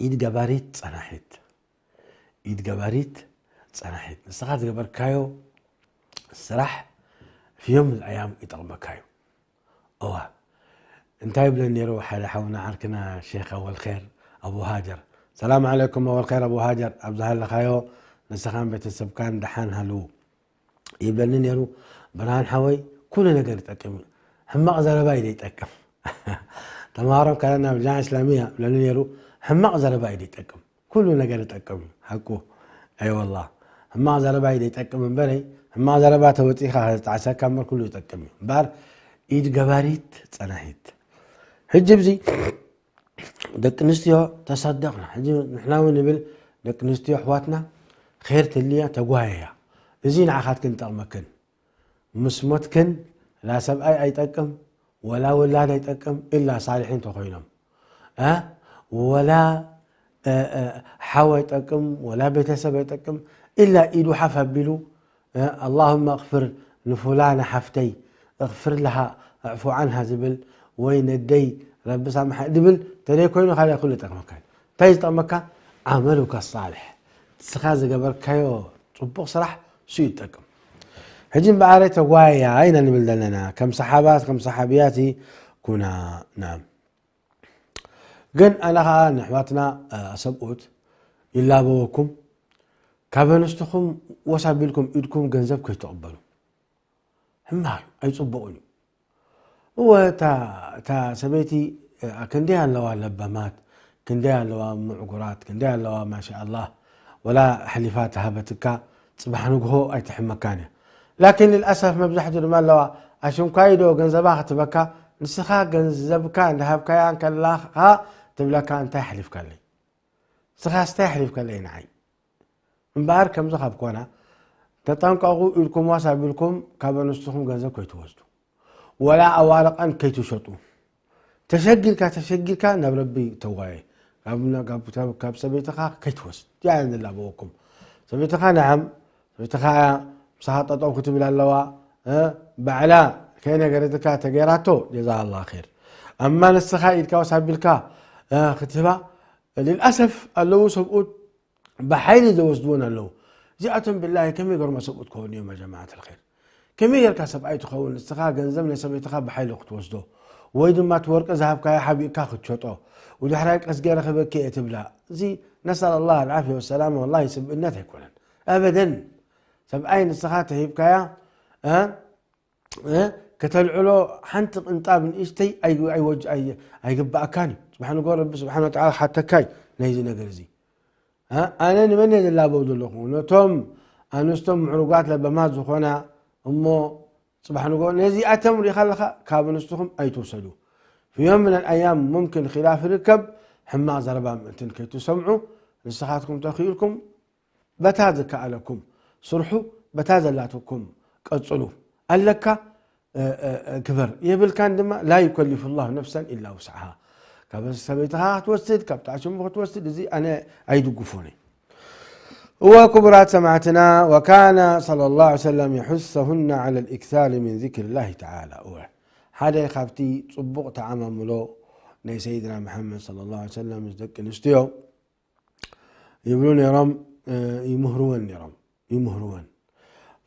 ኢድ ገባሪት ጸናሒት። ኢድ ገባሪት ጸናሒት። ንስኻ ዝገበርካዮ ስራሕ ፊ ዮም ኣያም ይጠቕመካ እዩ። እዋ፣ እንታይ ይብለን ነይሩ ሓደ ሓውና ዓርክና ሼኽ ኣወል ኸይር ኣቡ ሃጀር? ሰላም ዓለይኩም ኣወል ኸይር ኣቡ ሃጀር፣ ኣብ ዝሃለኻዮ ንስኻን ቤተሰብካን ደሓን ሃልዉ። ይብለኒ ነይሩ፣ "ብርሃን ሓወይ፣ ኩሉ ነገር ይጠቅም እዩ። ሕማቕ ዘረባ እዩ ዘይጠቅም። እንተ ተምሃሮም ከለና ኣብ ጃምዓ እስላሚያ ብለኒ ነይሩ፣ ሕማቕ ዘረባ እዩ ዘይጠቅም፣ ኩሉ ነገር ይጠቅም እዩ። ሓቁ። ኣይ ወላ፣ ሕማቕ ዘረባ እዩ ዘይጠቅም እምበረይ፣ ሕማቕ ዘረባ ተወፂእካ ከጣዕሰካ እምበር ኩሉ ይጠቅም እዩ። እምበኣር ኢድ ገባሪት ጸናሒት። ሕጂ ብዚ ደቂ ኣንስትዮ ተሰደቕና። ሕጂ ንሕና እውን ንብል ደቂ ኣንስትዮ ኣሕዋትና ኸይር ትልያ ተጓየያ። እዚ ንዓኻትክን ይጠቕመክን። ምስ ሞትክን ላ ሰብኣይ ኣይጠቅም፣ ወላ ውላድ ኣይጠቅም፣ ኢላ ሳልሒን ተኾይኖም። እ? ወላ፣ እ፣ እ፣ ሓው ኣይጠቅም፣ ወላ ቤተሰብ ኣይጠቅም፣ ኢላ ኢዱ ሓፍ ኣቢሉ፣ እ፣ ኣላሁመ ኣቕፍር ንፉላና ሓፍተይ፣ እቕፍር ለሃ፣ ኣዕፉ ዓንሃ ዝብል፣ ወይ ነደይ ረቢ ሳምሓ ዝብል፣ ተደይ ኮይኑ ካልእ ኩሉ ይጠቅመካ። እንታይ ዝጠቅመካ? ዓመሉካ ሳልሕ፣ ንስኻ ዝገበርካዮ ጽቡቕ ስራሕ እሱ ይጠቅም። ሕጂ እምበኣረ ተጓያ ኢና ንብል ዘለና፣ ከም ሰሓባት፣ ከም ሰሓብያት ኩና። ናም። ግን ኣነ ኸኣ ንኣሕዋትና፣ እ፣ ሰብኡት ይላበወኩም፣ ካብ ኣንስትኹም ወስ ኣቢልኩም ኢድኩም ገንዘብ ከይትቕበሉ። ሕማቕ እዩ፣ ኣይጽቡቕን እዩ። እወ፣ እታ፣ እታ ሰበይቲ፣ እ፣ ክንደይ ኣለዋ ለባማት፣ ክንደይ ኣለዋ ምዕጉራት፣ ክንደይ ኣለዋ ማሻኣላህ፣ ወላ ኣሕሊፋ ተሃበትካ፣ ጽባሕ ንግሆ ኣይትሕመካን እያ። ላኪን ልልኣሰፍ መብዛሕትኡ ድማ ኣለዋ፣ ኣሽንኳይ ዶ ገንዘባ ክትበካ፣ ንስኻ ገንዘብካ እንዳሃብካያ እንከላኻ ትብለካ፣ እንታይ ኣሕሊፍካለይ? ንስኻስ እንታይ ኣሕሊፍካለይ ንዓይ? እምበኣር ከምዚ ካብ ኮና፣ ተጠንቀቑ ኢልኩም ዋስ ኣቢልኩም ካብ ኣንስትኹም ገንዘብ ከይትወስዱ፣ ወላ ኣዋርቐን ከይትሸጡ። ተሸጊርካ፣ ተሸጊርካ ናብ ረቢ ተዋየ። ካብ፣ ካብ፣ ካብ፣ ካብ ሰበይትኻ ከይትወስድ። እዚኣ እያ ንላበወኩም። ሰበይትኻ ንዓም፣ ሰበይትኻ እያ ምሳኻ ጠጠው ክትብል ኣለዋ። እ? ባዕላ ከይነገረትካ ተገይራቶ፣ ጀዛሃ ኣላህ ኸይር። ኣማ ንስኻ ኢድካ ዋስ ኣቢልካ፣ እ፣ ክትህባ፣ ልልኣሰፍ ኣለዉ ሰብኡት ብሓይሊ ዝወስድወን ኣለዉ። እዚኣቶም ብላሂ ከመይ ገርማ ሰብኡት ክኾኑ እዮም፣ ያ ጀማዓት ኣልኸይር? ከመይ ጌርካ ሰብኣይ ትኸውን? ንስኻ ገንዘብ ናይ ሰበይትኻ ብሓይሊ ክትወስዶ፣ ወይ ድማ እቲ ወርቂ ዝሃብካዮ ሓቢእካ ክትሸጦ፣ ወድሕራይ ቀስ ገይረ ክበኪ እየ ትብላ። እዚ ነስኣል ኣላህ ኣልዓፍያ ወሰላም፣ ወላሂ ስብእነት ኣይኮነን። ኣበደን። ሰብኣይ ንስኻ ተሂብካያ፣ እ? እ? ከተልዕሎ ሓንቲ ቅንጣብ ንእሽተይ ኣይ-፣ ኣይወጅ-፣ ኣይ-፣ ኣይግባኣካን እዩ። ጽባሕ ንግሆ ረቢ ስብሓነ ወተዓላ ክሓተካ እዩ ናይዚ ነገር እዚ። እ? ኣነ ንመን እየ ዝላበው ዘለኹ? ነቶም ኣንስቶም ምዕሩጋት ለበማት ዝኾና እሞ ጽባሕ ንግሆ ነዚኣቶም ርኢኻ ኣለኻ፣ ካብ ኣንስትኹም ኣይትውሰዱ። في يوم من الأيام ممكن خلاف ይርከብ፣ ሕማቕ ዘረባ ምእንትን ከይትሰምዑ ንስኻትኩም ተኽኢልኩም በታ ዝከኣለኩም ስርሑ፣ በታ ዘላትኩም ቀጽሉ። ኣለካ፣ እ፣ እ፣ እ፣ ግበር። የብልካን ድማ لا يكلف الله نفسا إلا وسعها። ካብ ሰበይትኻ ክትወስድ፣ ካብ ጣሽሙ ክትወስድ፣ እዚ ኣነ ኣይድግፎን እየ። እወ ክቡራት ሰማዕትና፣ وكان صلى الله عليه وسلم يحثهن على الإكثار من ذكر الله تعالى። እወ ሓደ ካብቲ ጽቡቕ ተዓማምሎ ናይ ሰይድና መሓመድ صلى الله عليه وسلم ምስ ደቂ ኣንስትዮ ይብሉ ነይሮም፣ እ፣ ይምህርወን ነይሮም፣ ይምህርወን።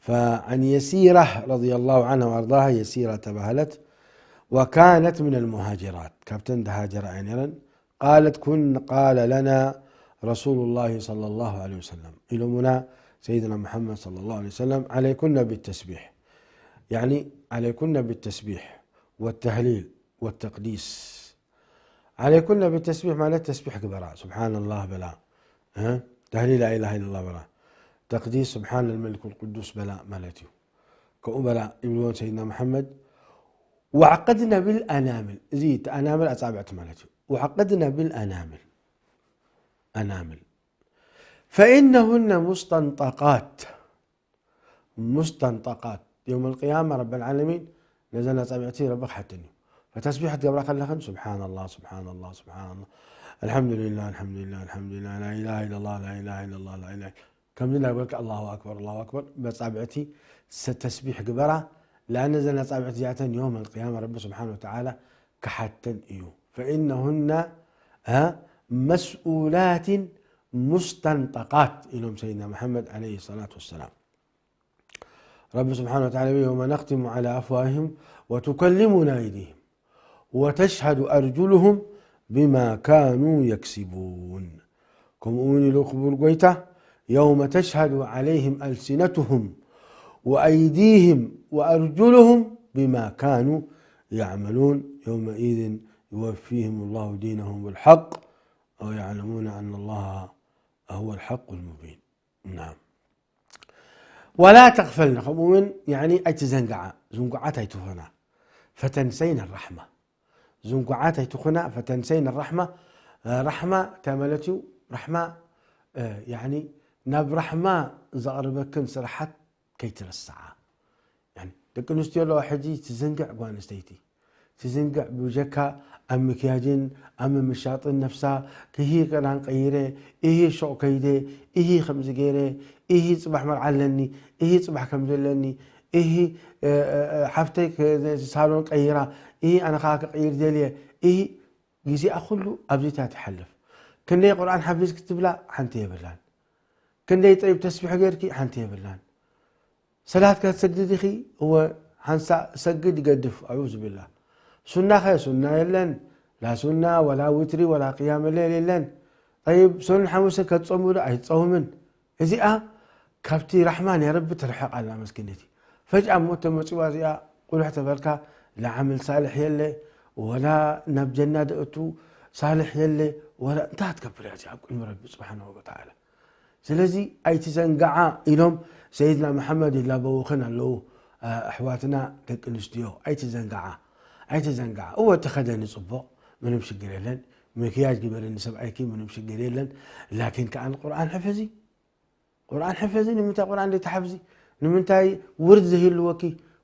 فعن يسيرة رضي الله عنها وأرضاها، يسيرة ተባህለት، وكانت من المهاجرات، ካብተን ዝሃጀራ እየን ነይረን። قالت، كن، قال لنا رسول الله صلى الله عليه وسلم، ኢሎሙና ሰይድና መሓመድ صلى الله عليه وسلم، عليكن بالتسبيح، يعني عليكن بالتسبيح والتهليل والتقديس። عليكن بالتسبيح ማለት ተስቢሕ ግበራ፣ سبحان الله በላ፣ እ፣ تهليل لا إله إلا الله በላ፣ تقديس سبحان الملك القدوس በላ ማለት እዩ። ከምኡ በላ ይብልዎ ሰይድና መሓመድ። واعقدن بالأنامل፣ እዚ እቲ ኣናምል ኣጻብዕቲ ማለት እዩ። واعقدن بالأنامل، أنامل، فإنهن مستنطقات، مستنطقات، يوم القيامة رب العالمين ነዘን ኣጻብዕቲ ረቢ ክሓተን እዩ። فتسبيح ክትገብራ ከለኽን سبحان الله، سبحان الله، سبحان الله، الحمد لله، الحمد لله، الحمد لله، لا إله إلا الله، لا إله إلا الله، لا إله، ከምዚ እናበልካ الله أكبر، الله أكبر በጻብዕቲ ሰ-፣ ተስቢሕ ግበራ። لأن እዘን ኣጻብዕቲ እዚኣተን يوم القيامة ረቢ سبحانه وتعالى ክሓተን እዩ። فإنهن، ها، مسؤولات مستنطقات ኢሎም ሰይድና መሓመድ عليه الصلاة والسلام። ረቢ ስብሓነ ወተዓላ يوم نختم على أفواههم وتكلمنا أيديهم وتشهد أرجلهم بما كانوا يكسبون። ከምኡ እውን ኢሉ ክቡር ጎይታ يوم تشهد عليهم ألسنتهم وأيديهم وأرجلهم بما كانوا يعملون يومئذ يوفيهم الله دينهم بالحق ويعلمون أن الله هو الحق المبين. نعم. ولا تغفلن، ከምኡ እውን፣ ያኒ፣ ኣይትዘንግዓ፣ ዝንጉዓት ኣይትኾና። فتنسين الرحمة፣ ዝንጉዓት ኣይትኾና። فتنسين الرحمة، ራሕማ እንታይ ማለት እዩ? ራሕማ፣ ያኒ፣ ናብ ራሕማ ዘቕርበክን ስራሓት ከይትረስዓ። ያኒ፣ ደቂ ኣንስትዮ ኣለዋ ሕጂ ትዝንግዕ ጓል ኣንስተይቲ። ትዝንግዕ ብጀካ ኣብ ምክያጅን ኣብ ምምሻጥን ነፍሳ፣ ክሂ ክዳን ቀይረ፣ እሂ ሹቕ ከይደ፣ እሂ ከምዚ ገይረ፣ እሂ ጽባሕ መርዓ ኣለኒ፣ እሂ ጽባሕ ከምዚ ኣለኒ፣ እሂ፣ እ፣ እ፣ እ፣ ሓፍተይ ከ-፣ ሳሎን ቀይራ፣ እሂ ኣነ ኸኣ ክቕይር ደልየ፣ እሂ ግዜኣ ኩሉ ኣብዚታት ይሓልፍ። ክንደይ ቁርኣን ሓፊዝ ክትብላ ሓንቲ የብላን። ክንደይ ጠይብ ተስቢሕ ጌርኪ ሓንቲ የብላን። ሰላት ከትሰግዲ ዲኺ? እወ፣ ሓንሳእ ሰግድ ይገድፍ፣ ኣዑዙ ቢላህ። ሱና ኸ? ሱና የለን። ላ ሱና፣ ወላ ዊትሪ፣ ወላ ቅያም ሌል የለን። ጠይብ፣ ሰኑን ሓሙስን ከትጸሙ ዶ? ኣይትጸውምን። እዚኣ ካብቲ ራሕማ ናይ ረቢ ትርሕቕ ኣላ መስኪነቲ። ፈጅኣ ሞት ተመጺዋ እዚኣ፣ ቁልሕ ተበልካ፣ ላ ዓምል ሳልሕ የለ፣ ወላ ናብ ጀና ደእቱ ሳልሕ የለ፣ ወላ እንታይ ትገብር እያ እዚኣ ኣብ ቅድሚ ረቢ ስብሓንሁ ወተዓላ? ስለዚ ኣይትዘንግዓ ኢሎም ሰይድና መሓመድ ይላበውኽን ኣለዉ። ኣሕዋትና ደቂ ኣንስትዮ ኣይትዘንግዓ፣ ኣይትዘንግዓ። እወ ተኸደኒ ጽቡቕ፣ ምንም ሽግር የለን። ምክያጅ ግበሪ ንሰብኣይኪ፣ ምንም ሽግር የለን። ላኪን ከኣ ቁርኣን ሕፈዚ፣ ቁርኣን ሕፈዚ። ንምንታይ ቁርኣን ዘይትሓፍዚ? ንምንታይ ውርድ ዘይህልወኪ?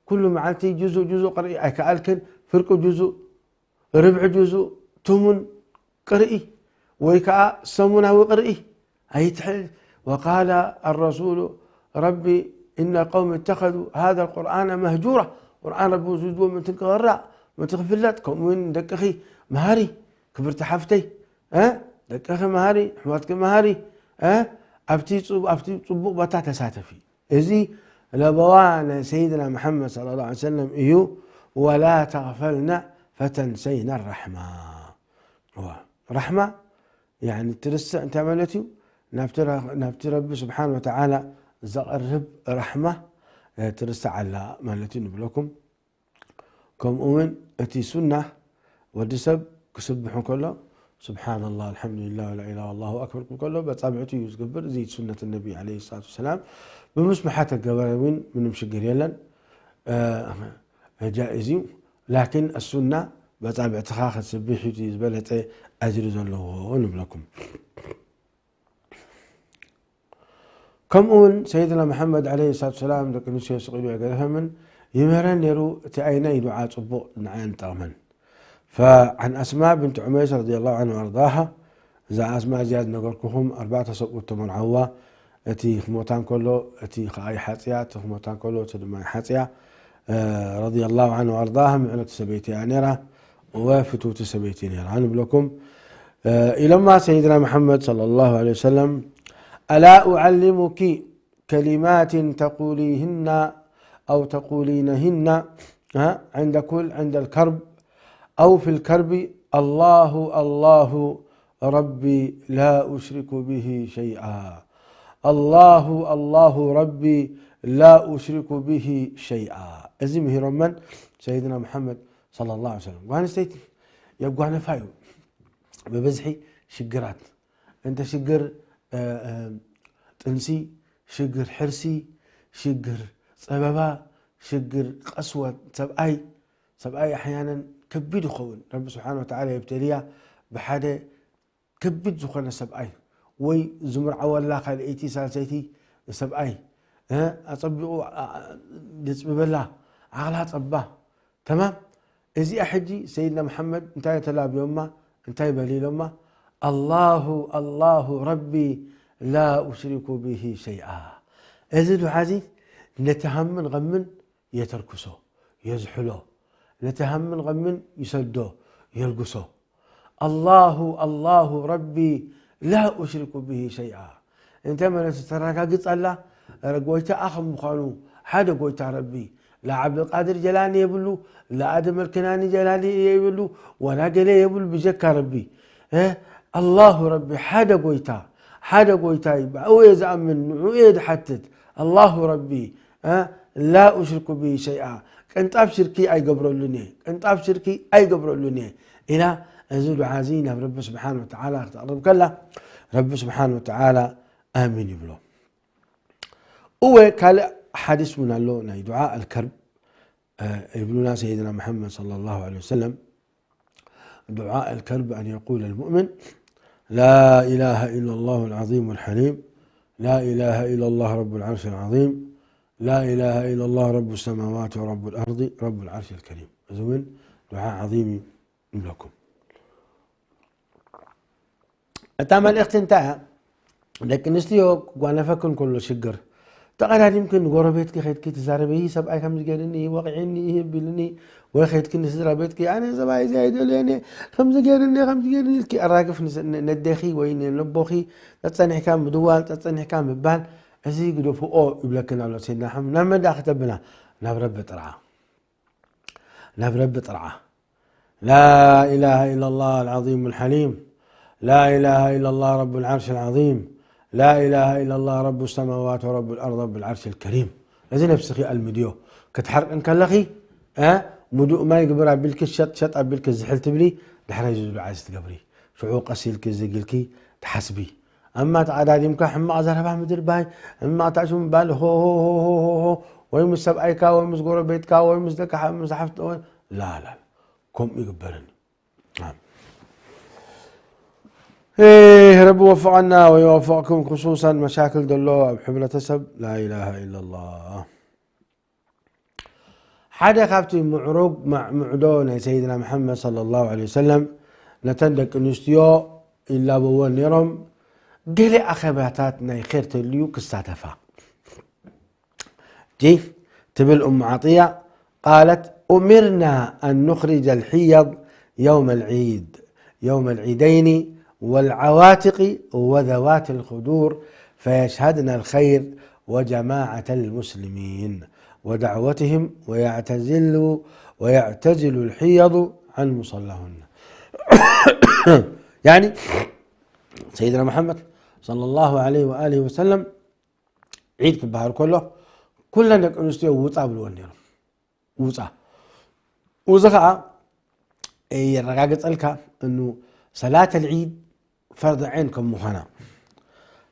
ኩሉ መዓልቲ ጁዙእ ጁዙእ ቅርኢ ኣይከኣልክን፣ ፍርቂ ጁዙእ ርብዒ ጁዙእ ትሙን ቅርኢ ወይ ከኣ ሰሙናዊ ቅርኢ ኣይትሕል። وقال الرسول رب إن قوم اتخذوا هذا القرآن مهجورا። ቁርኣን ረቢ ዝድዎ ምእንቲ ክቕራእ፣ ምእንቲ ክፍለጥ፣ ከምኡ እውን ደቅኺ መሃሪ፣ ክብርቲ ሓፍተይ፣ እ፣ ደቅኺ መሃሪ፣ ኣሕዋትኪ መሃሪ፣ እ፣ ኣብቲ ጽቡ-፣ ኣብቲ ጽቡቕ ቦታ ተሳተፊ። እዚ ለበዋ ናይ ሰይድና መሓመድ ሰለላሁ ዐለይሂ ወሰለም እዩ። ولا تغفلن فتنسين الرحمة። እዋ፣ ራሕማ፣ ያኒ፣ ትርስዕ እንታይ ማለት እዩ? ናብቲ ራ-፣ ናብቲ ረቢ ስብሓን ወተዓላ ዘቐርብ ራሕማ፣ እ፣ ትርስዕ ኣላ ማለት እዩ ንብለኩም። ከምኡ እውን እቲ ሱና፣ ወዲ ሰብ ክስብሕ እንከሎ፣ ስብሓንላህ፣ ኣልሓምዱሊላህ፣ ወላ ኢላሃ፣ ኣላሁ ኣክበር ክብል ከሎ፣ በጻብዕቱ እዩ ዝገብር። እዚ ሱነት ነቢ ዓለይሂ ሰላቱ ወሰላም። ብምስምሓ ተገበረ እውን ምንም ሽግር የለን። እ፣ ጃኢዝ እዩ። ላኪን ኣሱና በጻብዕትኻ ክትስብሕ እዩ ዝበለጸ ኣጅሪ ዘለዎ ንብለኩም። ከምኡ እውን ሰይድና መሓመድ ዓለይሂ ሰላቱ ወሰላም ደቂ ኣንስትዮ ስቕ ኢሉ ኣይገደፈምን፣ ይምህረን ነይሩ። እቲ ኣይናይ ዱዓ ጽቡቕ ንዓን ጠቕመን። فعن أسماء بنت عميس رضي الله عنها وأرضاها، እዛ ኣስማ እዚኣ ዝነገርኩኹም ኣርባዕተ ሰብኡት ተመርዓውዋ። እቲ ክሞታ እንከሎ እቲ ኸኣ ይሓጽያ፣ እቲ ክሞታ እንከሎ እቲ ድማ ይሓጽያ። እ፣ ረዲየላሁ ዐንሃ ወኣርዳሃ ምዕርግቲ ሰበይቲ እያ ነይራ፣ ወፍትውቲ ሰበይቲ ነይራ ንብለኩም። እ፣ ኢሎማ ሰይድና መሓመድ ሰለላሁ ዐለይሂ ወሰለም፣ ألا أعلمك كلمات تقوليهن أو تقولينهن، ها، عند كل، عند الكرب أو في الكرب: الله الله ربي لا أشرك به شيئا. الله الله ربي لا أشرك به شيئا። እዚ ምሂሮመን ሰይድና መሓመድ ሰለላሁ ዐለይሂ ወሰለም። ጓል ኣንስተይቲ የጓነፋ እዩ ብብዝሒ ሽግራት። እንተ ሽግር፣ እ፣ እ፣ ጥንሲ፣ ሽግር ሕርሲ፣ ሽግር ጸበባ፣ ሽግር ቀስወት ሰብኣይ፣ ሰብኣይ ኣሕያናን ከቢድ ይኸውን። ረቢ ስብሓን ወተዓላ የብተልያ ብሓደ ከቢድ ዝኾነ ሰብኣይ፣ ወይ ዝምርዓወላ ካልኣይቲ ሳልሰይቲ ሰብኣይ፣ እ፣ ኣጸቢቑ፣ ኣ፣ ኣ፣ የጽብበላ፣ ዓቕላ ጸባ። ተማም። እዚኣ ሕጂ ሰይድና መሓመድ እንታይ ተላብዮማ? እንታይ በሊሎማ? الله الله ربي لا أشرك به شيئا። እዚ ዱዓ እዚ ነቲ ሃምን ቐምን የተርክሶ፣ የዝሕሎ። ነቲ ሃምን ቐምን ይሰዶ፣ የልግሶ። الله الله ربي لا أشرك به شيئا። እንታይ ማለት ተረጋግጽ ኣላ? ረ-፣ ጎይታኣ ከም ምዃኑ ሓደ ጎይታ ረቢ። ላ ዓብደልቃድር ጀላኒ የብሉ፣ ላ ኣደም ኣልከናኒ ጀላኒ የብሉ፣ ወላ ገለ የብሉ ብጀካ ረቢ። እ፣ ኣላሁ ረቢ ሓደ ጎይታ፣ ሓደ ጎይታ እዩ። ብኡ እየ ዝኣምን፣ ንዕኡ እየ ዝሓትት። ኣላሁ ረቢ፣ እ፣ ላ ኡሽሪኩ ብሂ ሸይኣ። ቅንጣብ ሽርኪ ኣይገብረሉን እየ፣ ቅንጣብ ሽርኪ ኣይገብረሉን እየ። ኢላ፣ እዚ ዱዓ እዚ ናብ ረቢ ስብሓን ወተዓላ ክተቕርብ ከላ፣ ረቢ ስብሓን ወተዓላ ኣሚን ይብሎ። እወ፣ ካልእ ሓዲስ እውን ኣሎ፣ ናይ ዱዓ ኣልከርብ፣ እ፣ ይብሉና ሰይድና መሓመድ ሰለላሁ ዐለይሂ ወሰለም፣ ዱዓ ኣልከርብ ኣን የቁል ኣልሙእምን፣ ላ ኢላሃ ኢላ ላሁ ኣልዓዚሙ ኣልሓሊም፣ ላ ኢላሃ ኢላ ላህ ረቡ ልዓርሽ ኣልዓዚም፣ ላ ኢላሃ ኢላ ላህ ረቡ ሰማዋት ወረቡ ልኣርዲ ረቡ ልዓርሽ ኣልከሪም። እዚ እውን ዱዓ ዓዚም እዩ ንብለኩም። እታ መልእኽቲ እንታይ እያ? ደቂ ኣንስትዮ ክጓነፈክን ከሎ ሽግር፣ ተቐዳዲምክን ንጎረቤትኪ ከይድኪ ትዛረቢ፣ "ይህ ሰብኣይ ከምዚ ገይርኒ፣ ወቒዕኒ፣ ይህ ቢልኒ"፣ ወይ ከይድኪ ንስድራ ቤትኪ፣ "ኣነ ሰብኣይ እዚ ኣይደልዮን እየ፣ ከምዚ ገይርኒ፣ ከምዚ ገይርኒ" ኢልኪ ኣራግፍ ንስ-፣ ን-፣ ነዴኺ ወይ ንነቦኺ ጸጸኒሕካ ምድዋል፣ ጸጸኒሕካ ምባል፣ እዚ ግደፍኦ ይብለክን ኣሎ ሰይድና ሓም-፣ ናብ መን ደኣ ክተብላ? ናብ ረቢ ጥርዓ። ናብ ረቢ ጥርዓ። ላ ኢላሃ ኢላ ላህ ኣልዓዚሙ ኣልሓሊም፣ ላ ኢላሃ ኢላ ላህ ረቡ ልዓርሽ ኣልዓዚም፣ ላ ኢላሃ ኢላ ላህ ረቡ ሰማዋት ወረቡ ልኣርድ ረቡ ልዓርሽ ኣልከሪም። እዚ ነብስኺ ኣልምድዮ። ክትሓርቂ እንከለኺ፣ እ፣ ምዱእ ማይ ግብር ኣቢልኪ፣ ሸጥ ሸጥ ኣቢልኪ ዝሕል ትብሊ፣ ድሕራይ እዚ ዱዓ እዚ ትገብሪ። ሽዑ ቀስ ኢልኪ እዚ ኢልኪ ትሓስቢ። ኣማ ተቐዳዲምካ ሕማቕ ዘረባ ምድርባይ፣ ሕማቕ ታሽሙ ምባል፣ ሆ፣ ሆ፣ ሆ፣ ሆ፣ ሆ፣ ሆ፣ ወይ ምስ ሰብኣይካ፣ ወይ ምስ ጎረቤትካ፣ ወይ ምስ ደቂ ሓ-፣ ምስ ሓፍት-፣ ወይ፣ ላ፣ ላ፣ ላ። ከምኡ ይግበርን። ናም። ኤህ፣ ረቢ ወፈቐና ወይወፈቕኩም፣ ክሱሳን መሻክል ዘሎ ኣብ ሕብረተሰብ፣ ላ ኢላሃ ኢላላህ። ሓደ ካብቲ ምዕሩግ ማዕ-፣ ምዕዶ ናይ ሰይድና መሓመድ ሰለላሁ ዐለይሂ ወሰለም፣ ነተን ደቂ ኣንስትዮ ይላበወን ነይሮም፣ ገለ ኣኼባታት ናይ ኼር ተልዩ ክሳተፋ። ጂ ትብል እሙ ዓጥያ፣ ቃለት፣ أمرنا أن نخرج الحيض يوم العيد، يوم العيدين، والعواتق وذوات الخدور، فيشهدن الخير وجماعة المسلمين ودعوتهم، ويعتزل، ويعتزل الحيض عن مصلاهن. يعني، سيدنا محمد صلى الله عليه وآله وسلم ዒድ ክበሃል ከሎ፣ ኩለን ደቂ ኣንስትዮ ውፃ ብልወን ነይሮም። ውፃ። እዚ ኸዓ የረጋግፀልካ እኑ ሰላት ኣልዒድ ፈርድ ዐይን ከም ምዃና፣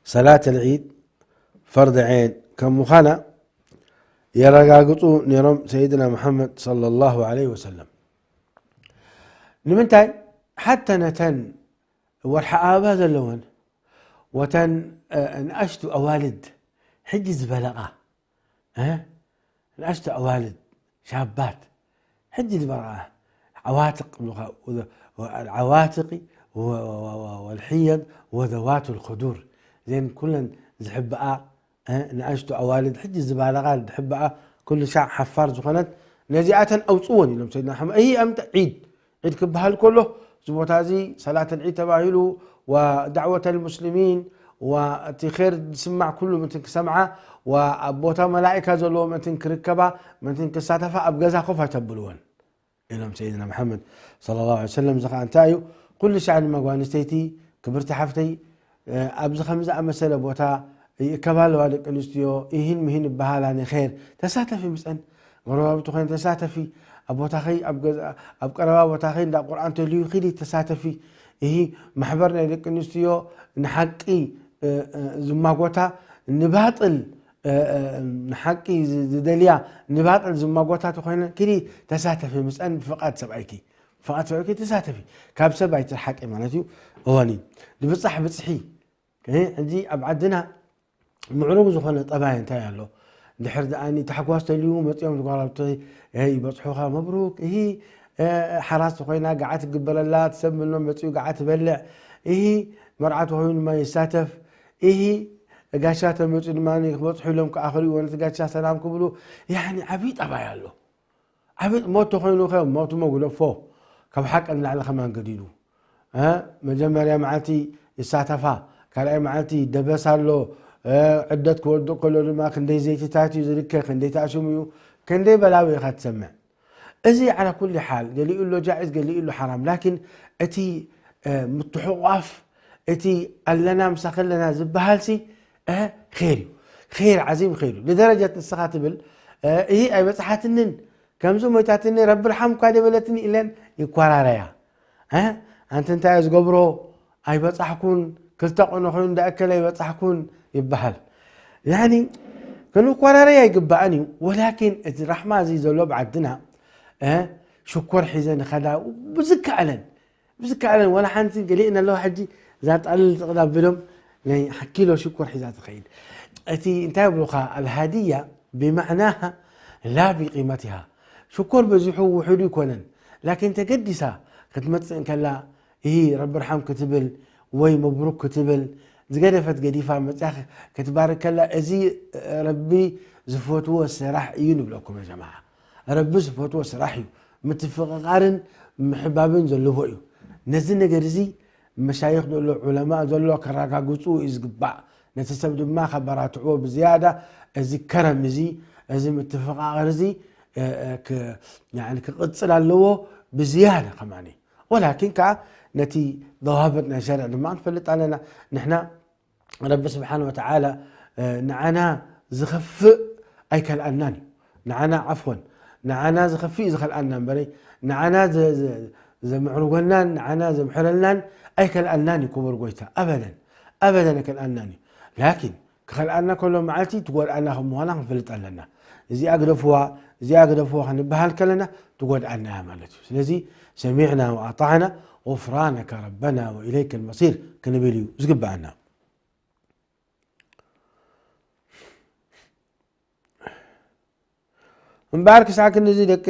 ሰላት ኣልዒድ ፈርድ ዐይን ከም ምዃና የረጋግፁ ነይሮም ሰይድና መሓመድ ሰለላሁ ዐለይሂ ወሰለም። ንምንታይ? ሓታ ነተን ወርሒ ኣበባ ዘለወን፣ ወተን፣ እ፣ ንኣሽቱ ኣዋልድ፣ ሕጂ ዝበለቓ፣ እ፣ ንኣሽቱ ኣዋልድ፣ ሻባት፣ ሕጂ ዝበለቓ፣ ዓዋትቕ ይብሉኻ፣ ወ-፣ ዓዋትቂ፣ ወ-፣ ወ-፣ ወ-፣ ወ-፣ ወልሕየድ፣ ወዘዋቱ ልኹዱር፣ እዘን ኩለን ዝሕብኣ፣ እ፣ ንኣሽቱ ኣዋልድ፣ ሕጂ ዝባለቓ፣ ዝሕብኣ፣ ኩሉ ሻዕ ሓፋር ዝኾነት፣ ነዚኣተን ኣውፅወን ኢሎም ሰይድና ሓመድ። እሂ ኣምተ ዒድ፣ ዒድ ክበሃል ከሎ፣ እዚ ቦታ እዚ ሰላት ኣልዒድ ተባሂሉ፣ ወዳዕወት ኣልሙስሊሚን፣ ወእቲ ኼር ዝስማዕ ኩሉ ምእንትን ክሰምዓ፣ ወኣብ ቦታ መላኢካ ዘለዎ ምእንትን ክርከባ፣ ምእንትን ክሳተፋ፣ ኣብ ገዛ ኮፍ ኣይተብልወን ኢሎም ሰይድና መሓመድ ሰለላሁ ዐለይሂ ወሰለም። እዚ ኸዓ እንታይ እዩ? ኩሉ ሻዕ ድማ ጓል ኣንስተይቲ፣ ክብርቲ ሓፍተይ፣ እ፣ ኣብዚ ከምዚ ዝኣመሰለ ቦታ ይእከባ ኣለዋ ደቂ ኣንስትዮ፣ ኢሂን ምሂን ይበሃላ፣ ንኸይር ተሳተፊ ምፀን፣ ጎረባብቲ ኮይነ ተሳተፊ፣ ኣብ ቦታኸይ፣ ኣብ ገዛ፣ ኣብ ቀረባ ቦታኸይ እንዳ ቁርኣን ተልዩ ኺዲ ተሳተፊ። ኢሂ ማሕበር ናይ ደቂ ኣንስትዮ ንሓቂ፣ እ፣ እ፣ ዝማጎታ፣ ንባጥል፣ እ፣ እ፣ ንሓቂ ዝ-፣ ዝደልያ፣ ንባጥል ዝማጎታ ተኾይነ ኪዲ ተሳተፊ ምፀን ብፍቓድ ሰብኣይኪ። ብፍቓድ ሰብኣይኪ ተሳተፊ። ካብ ሰብ ኣይትርሓቂ ማለት እዩ። እወኒ፣ ንብፃሕ ብፅሒ። እ፣ ሕጂ ኣብ ዓድና ምዕሩግ ዝኾነ ጠባይ እንታይ ኣሎ? ድሕር ደኣኒ ታሕጓስ ተልዩ መፂኦም ዝጓራብቲ፣ እ፣ ይበፅሑኻ፣ መብሩክ፣ እሂ፣ እ፣ ሓራስ ተኾይና ገዓ ትግበረላ፣ ትሰብ ምኖ መፂኡ ገዓ ትበልዕ፣ እሂ፣ መርዓ ተኾይኑ ድማ ይሳተፍ፣ እሂ፣ ጋሻ ተመፂኡ ድማ ክበፅሑ ኢሎም ክኣኽሉ፣ ነቲ ጋሻ ሰላም ክብሉ፣ ያኒ ዓብዪ ጠባይ ኣሎ። ዓቢ ሞት ተኾይኑ ኸ ሞት እሞ ግደፎ፣ ካብ ሓቂ ንላዕሊ ከማን ገዲዱ። እ፣ መጀመርያ መዓልቲ ይሳተፋ፣ ካልኣይ መዓልቲ ደበስ ኣሎ፣ እ፣ ዕደት ክወድቕ ከሎ ድማ ክንደይ ዘይትታት እዩ ዝልከ፣ ክንደይ ተኣሽሙ እዩ፣ ክንደይ በላዊ ኢኻ ትሰምዕ። እዚ ዓላ ኩሊ ሓል፣ ገሊኡ ኣሎ ጃኢዝ፣ ገሊኡ ኣሎ ሓራም። ላኪን እቲ፣ እ፣ ምትሕቑቓፍ፣ እቲ ኣለና ምሳኺ ኣለና ዝበሃልሲ፣ እ፣ ኸይር እዩ። ኸይር ዓዚም ኸይር እዩ። ንደረጀት ንስኻ ትብል፣ እ፣ እሂ ኣይበጽሓትንን፣ ከምዚ ሞይታትኒ፣ ረቢ ርሓምኳ ደበለትኒ ኢለን ይኳራረያ። እ? ኣንቲ እንታይ እየ ዝገብሮ? ኣይበጻሕኩን፣ ክልተ ቆኖ ኮይኑ እንዳኣከለ ኣይበጻሕኩን ይበሃል። ያኒ ክንኮራረይ ኣይግባእን እዩ። ወላኪን እቲ ራሕማ እዚ ዘሎ ብዓድና፣ እ፣ ሽኮር ሒዘ ንኸዳ ብዝከኣለን ብዝከኣለን ዋላ ሓንቲ ገሊእን ኣለዋ። ሕጂ እዛ ጣል ጥቕዳ ብሎም ናይ ኪሎ ሽኮር ሒዛ ትኸይድ። እቲ እንታይ ይብሉኻ፣ ኣልሃድያ ብማዕናሃ ላ ብቂመቲሃ። ሽኮር በዚሑ ውሑዱ ይኮነን፣ ላኪን ተገዲሳ ክትመጽእ እንከላ፣ ይሂ ረቢ ርሓም ክትብል ወይ መብሩክ ክትብል፣ ዝገደፈት ገዲፋ መጽያ ክትባርክ ከላ፣ እዚ ረቢ ዝፈትዎ ስራሕ እዩ ንብለኩም ያ ጀማዓ። ረቢ ዝፈትዎ ስራሕ እዩ። ምትፍቕቓርን ምሕባብን ዘለዎ እዩ። ነዚ ነገር እዚ መሻይኽ ዘሎ፣ ዑለማ ዘሎ ከረጋግጹ እዩ ዝግባእ። ነቲ ሰብ ድማ ከበራትዕዎ ብዝያዳ፣ እዚ ከረም እዚ፣ እዚ ምትፍቓቕር እዚ፣ እ፣ እ፣ ክ-፣ ያኒ ክቕጽል ኣለዎ ብዝያዳ ከማኒ። ወላኪን ከኣ ነቲ ደዋብጥ ናይ ሸርዕ ድማ ንፈልጥ ኣለና። ንሕና ረቢ ስብሓን ወተዓላ፣ እ፣ ንዓና ዝኸፍእ ኣይከልኣናን እዩ። ንዓና ዓፍወን፣ ንዓና ዝኸፍእ እዩ ዝኸልኣና እምበረይ፣ ንዓና ዘ-፣ ዘ-፣ ዘምዕርጎናን ንዓና ዘምሕረልናን ኣይከልኣናን እዩ ክቡር ጎይታ። ኣበደን፣ ኣበደን ኣይከልኣናን እዩ። ላኪን ክኸልኣና ከሎ መዓልቲ ትጎድኣና ከም ምዃና ክንፈልጥ ኣለና። እዚኣ ግደፍዋ፣ እዚኣ ግደፍዋ ክንበሃል ከለና ትጎድኣና እያ ማለት እዩ። ስለዚ ሰሚዕና ወኣጣዕና፣ غفرانك ربنا وإليك المصير ክንብል እዩ ዝግበኣና። እምበኣር ክሳዕ ክንድዚ ደቂ፣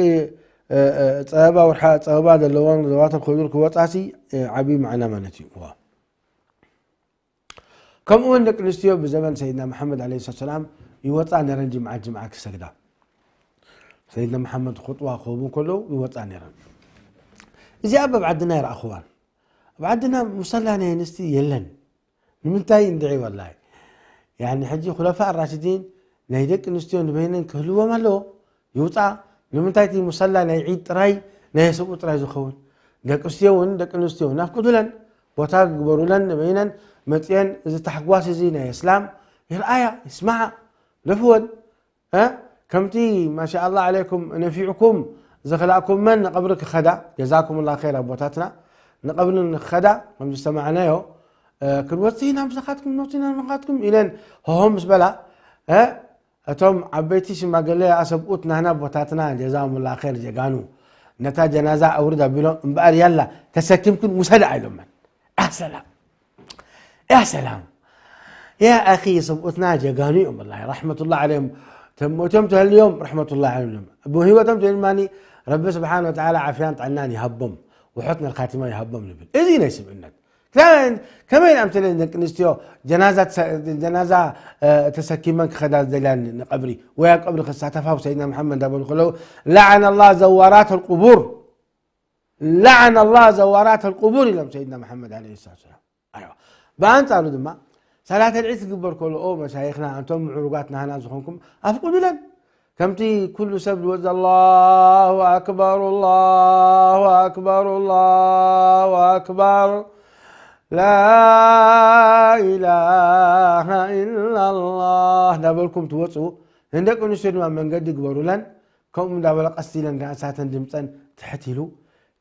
እ፣ እ፣ ጸበባ ወርሓ ጸበባ ዘለዎን ዘዋትር ክህሉ ክወጻሲ፣ እ፣ ዓቢ መዓና ማለት እዩ። ዋ። ከምኡ እውን ደቂ ኣንስትዮ ብዘበን ሰይድና መሓመድ ዓለይሂ ሰላም ይወጻ ነረን ጅምዓት ጅምዓት ክሰግዳ። ሰይድና መሓመድ ኹጥባ ክህቡ ከለዉ ይወጻ ነረን። እዚኣ ኣብ ዓድና ይረኣኽዋን። ኣብ ዓድና ሙሰላ ናይ ኣንስቲ የለን። ንምንታይ እንድዒ ወላሂ። ያኒ ሕጂ ኹለፋ ራሽዲን ናይ ደቂ ኣንስትዮ ንበይነን ክህልዎም ኣለዎ። ይውፃ። ንምንታይ እቲ ሙሰላ ናይ ዒድ ጥራይ ናይ ሰብኡ ጥራይ ዝኸውን? ደቂ ኣንስትዮ እውን ደቂ ኣንስትዮ እውን ኣፍቅዱለን። ቦታ ግበሩለን ንበይነን መፅየን እዚ ታሕጓስ እዚ ናይ እስላም ይርኣያ፣ ይስማዓ፣ ደፍወን። እ? ከምቲ ማሻ ኣላህ ዓለይኩም ነፊዕኩም ዝኽላእኩመን ንቐብሪ ክኸዳ፣ ጀዛኩም ላ ኸይር ኣቦታትና፣ ንቐብሪ ንክኸዳ ከም ዝሰማዕናዮ፣ እ፣ ክንወፅእ ኢና ምሳኻትኩም፣ ክንወፅእ ኢና ምሳኻትኩም ኢለን ሆሆ ምስ በላ፣ እ፣ እቶም ዓበይቲ ሽማግለ ኣሰብኡት ናህና ኣቦታትና ጀዛኩም ላ ኸይር ጀጋኑ ነታ ጀናዛ ኣውርድ ኣቢሎም እምበኣር ያላ ተሰኪምክን ውሰዳ ኢሎመን። ያ ሰላም። ያ ሰላም። ያ ኣኺ ሰብኡትና ጀጋኑ እዮም ወላሂ ረሕመቱላህ ዓለይሂም። ተሞቶም ተህልዮም ረሕመቱላህ ዓለይሂም። ብህይወቶም ተድማኒ ረቢ ስብሓን ወተዓላ ዓፍያን ጥዕናን ይሃቦም። ውሑት ናይ ኻቲማ ይሃቦም ንብል። እዚ ናይ ስብእነት። ከመይ፣ ከመይ ኢለን ደቂ ኣንስትዮ ጀናዛ ተሰ-፣ ጀናዛ፣ እ፣ ተሰኪመን ክኸዳ ዝደልያን ንቐብሪ ወይ ኣብ ቀብሪ ክሳተፋ ብሰይድና መሓመድ እንዳበሉ ከለዉ ለዓነ ላህ ዘዋራት ኣልቁቡር። ለዓነ ላህ ዘዋራት ኣልቁቡር ኢሎም ሰይድና መሓመድ ዓለይሂ ሰላቱ ወሰላም። ኣይዋ። ብኣንጻሩ ድማ ሰላት ኣልዒድ ክግበር ከሎ፣ ኦ መሻይኽና፣ ኣንቶም ምዕሩጋት ናህና ዝኾንኩም ኣፍቁዱለን። ከምቲ ኩሉ ሰብ ዝወጽእ ኣላሁ ኣክበር፣ ኣላሁ ኣክበር፣ ኣላሁ ኣክበር፣ ላኢላሃ ኢላላህ እንዳበልኩም ትወጽኡ፣ ንደቂ ኣንስትዮ ድማ መንገዲ ግበሩለን። ከምኡ እንዳበለ ቀስ ኢለን ንሳተን ድምፀን ትሕት ኢሉ፣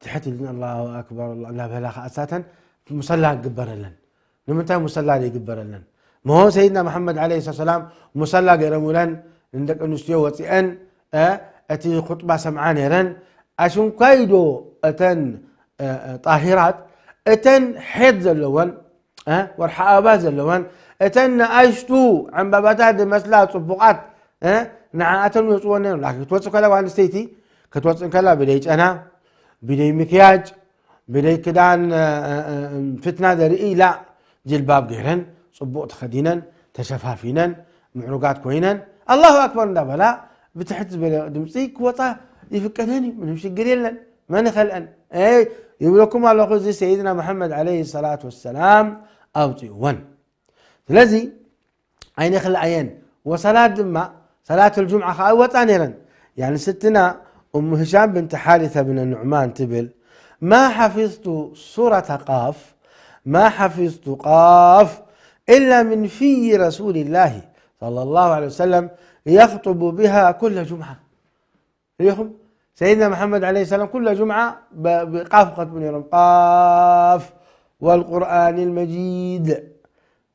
ትሕት ኢሉ ኣላሁ ኣክበር ኣላ-፣ እንዳበላ ከዓ እሳተን ሙሰላ ይግበረለን። ንምንታይ ሙሰላ ዘይግበረለን? ምሆን ሰይድና መሓመድ ዓለይሂ ሰላም ሙሰላ ገይረሙለን፣ ንደቂ ኣንስትዮ ወፂአን፣ እ፣ እቲ ኹጥባ ሰምዓ ነይረን። ኣሽንኳይ ዶ እተን፣ እ፣ እ፣ ጣሂራት፣ እተን ሐይድ ዘለወን፣ እ፣ ወርሒ ኣበባ ዘለወን፣ እተን ንኣሽቱ ዕምባባታት ዝመስላ ጽቡቓት፣ እ፣ ንዓኣተን ይወጽወን ነይሩ። ላኪን ክትወጽእ ከላ ጓል ኣንስተይቲ፣ ክትወጽእ ከላ ብደይ ጨና፣ ብደይ ምክያጅ፣ ብደይ ክዳን፣ እ፣ እ፣ እ፣ ፍትና ዘርኢ ኢላ ጅልባብ ገይረን፣ ጽቡቕ ተኸዲነን፣ ተሸፋፊነን፣ ምዕሩጋት ኮይነን፣ ኣላሁ ኣክበር እንዳበላ ብትሕት ዝበለ ድምፂ ክወፃ ይፍቀደን እዩ። ምንም ሽግር የለን። መን ይኸልአን? እ፣ ይብለኩም ኣለኹ፣ እዚ ሰይድና መሓመድ ዓለይሂ ሰላቱ ወሰላም ኣውፅእወን። ስለዚ ኣይነኽልኣየን። ወሰላት ድማ፣ ሰላት ልጁምዓ ከዓ ይወፃ ነይረን። ያኒ ስትና እሙ ህሻም ብንቲ ሓሪተ ብን ኑዕማን ትብል፣ ማ ሓፊዝቱ ሱረተ ቃፍ፣ ማ ሓፊዝቱ ቃፍ ኢላ ምን ፍይ ረሱልላሂ ሰለላሁ ዐለይሂ ወሰለም የኽጡቡ ቢሃ ኩለ ጁምዓ። ርኢኹም? ሰይድና መሓመድ ዓለይሂ ሰላም ኩለ ጁምዓ ብ-፣ ብቃፍ ይኸትቡ ነይሮም። ቃፍ ወልቁርኣን ልመጂድ፣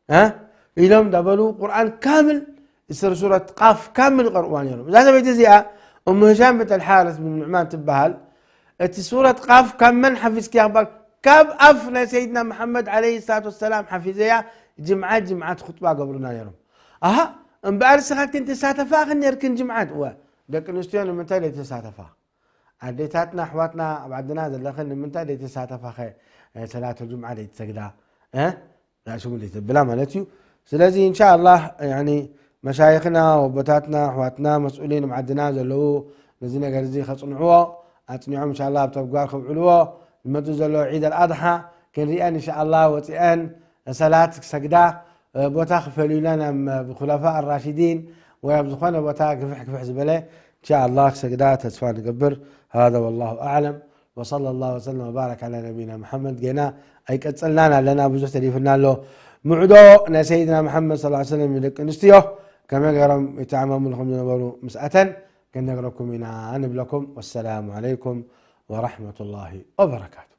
እ? ኢሎም እንዳበሉ ቁርኣን ካምል፣ ስር ሱረት ቃፍ ካምል ይቐርእዋ ነይሮም። እዛ ሰበይቲ እዚኣ እሙ ህሻም ብንት ኣልሓርስ ብን ኑዕማን ትበሃል። እቲ ሱረት ቃፍ ካብ መን ሓፊዝክያ ክባል፣ ካብ ኣፍ ናይ ሰይድና መሓመድ ዓለይሂ ሰላቱ ወሰላም ሓፊዘያ። ጅምዓት ጅምዓት ኹጥባ ገብሩና ነይሮም። ኣሃ፣ እምበኣር ንስኻትክን ትሳተፋ ኣኽን ነርክን ጅምዓት። እወ፣ ደቂ ኣንስትዮ ንምንታይ ዘይተሳተፋ? ኣዴታትና ኣሕዋትና ኣብ ዓድና ዘለኽን ንምንታይ ዘይተሳተፋኸ ሰላት ጁምዓ ዘይትሰግዳ? እ? ራእሽሙ ዘይተብላ ማለት እዩ። ስለዚ እንሻ ኣላህ፣ ያኒ፣ መሻይኽና፣ ወቦታትና፣ ኣሕዋትና፣ መስኡሊን ኣብ ዓድና ዘለዉ ነዚ ነገር እዚ ከጽንዕዎ፣ ኣጽኒዖም እንሻ ኣላህ ኣብ ተግባር ከብዕልዎ፣ ዝመጽእ ዘሎ ዒድ ኣልኣድሓ ክንሪአን እንሻ ኣላህ ወጺአን ሰላት ክሰግዳ፣ እ፣ ቦታ ክፈልዩለን ኣብ፣ ብ ኹለፋእ ኣራሺዲን ወይ ኣብ ዝኾነ ቦታ ግፍሕ ግፍሕ ዝበለ እንሻ ኣላህ ክሰግዳ ተስፋ ንገብር። ሃذا والله أعلم وصلى الله وسلم وبارك على نبينا محمد። ገና ኣይቀጸልናን ኣለና፣ ብዙሕ ተሪፍና ኣሎ። ምዕዶ ናይ ሰይድና መሓመድ ሰለላሁ ዐለይሂ ወሰለም ንደቂ ኣንስትዮ ከመይ ገይሮም ይተዓማምሉ ከም ዝነበሩ ምስ ኣተን ክንነግረኩም ኢና ንብለኩም። ወሰላሙ ዓለይኩም ወራሕመቱላሂ ወበረካቱ።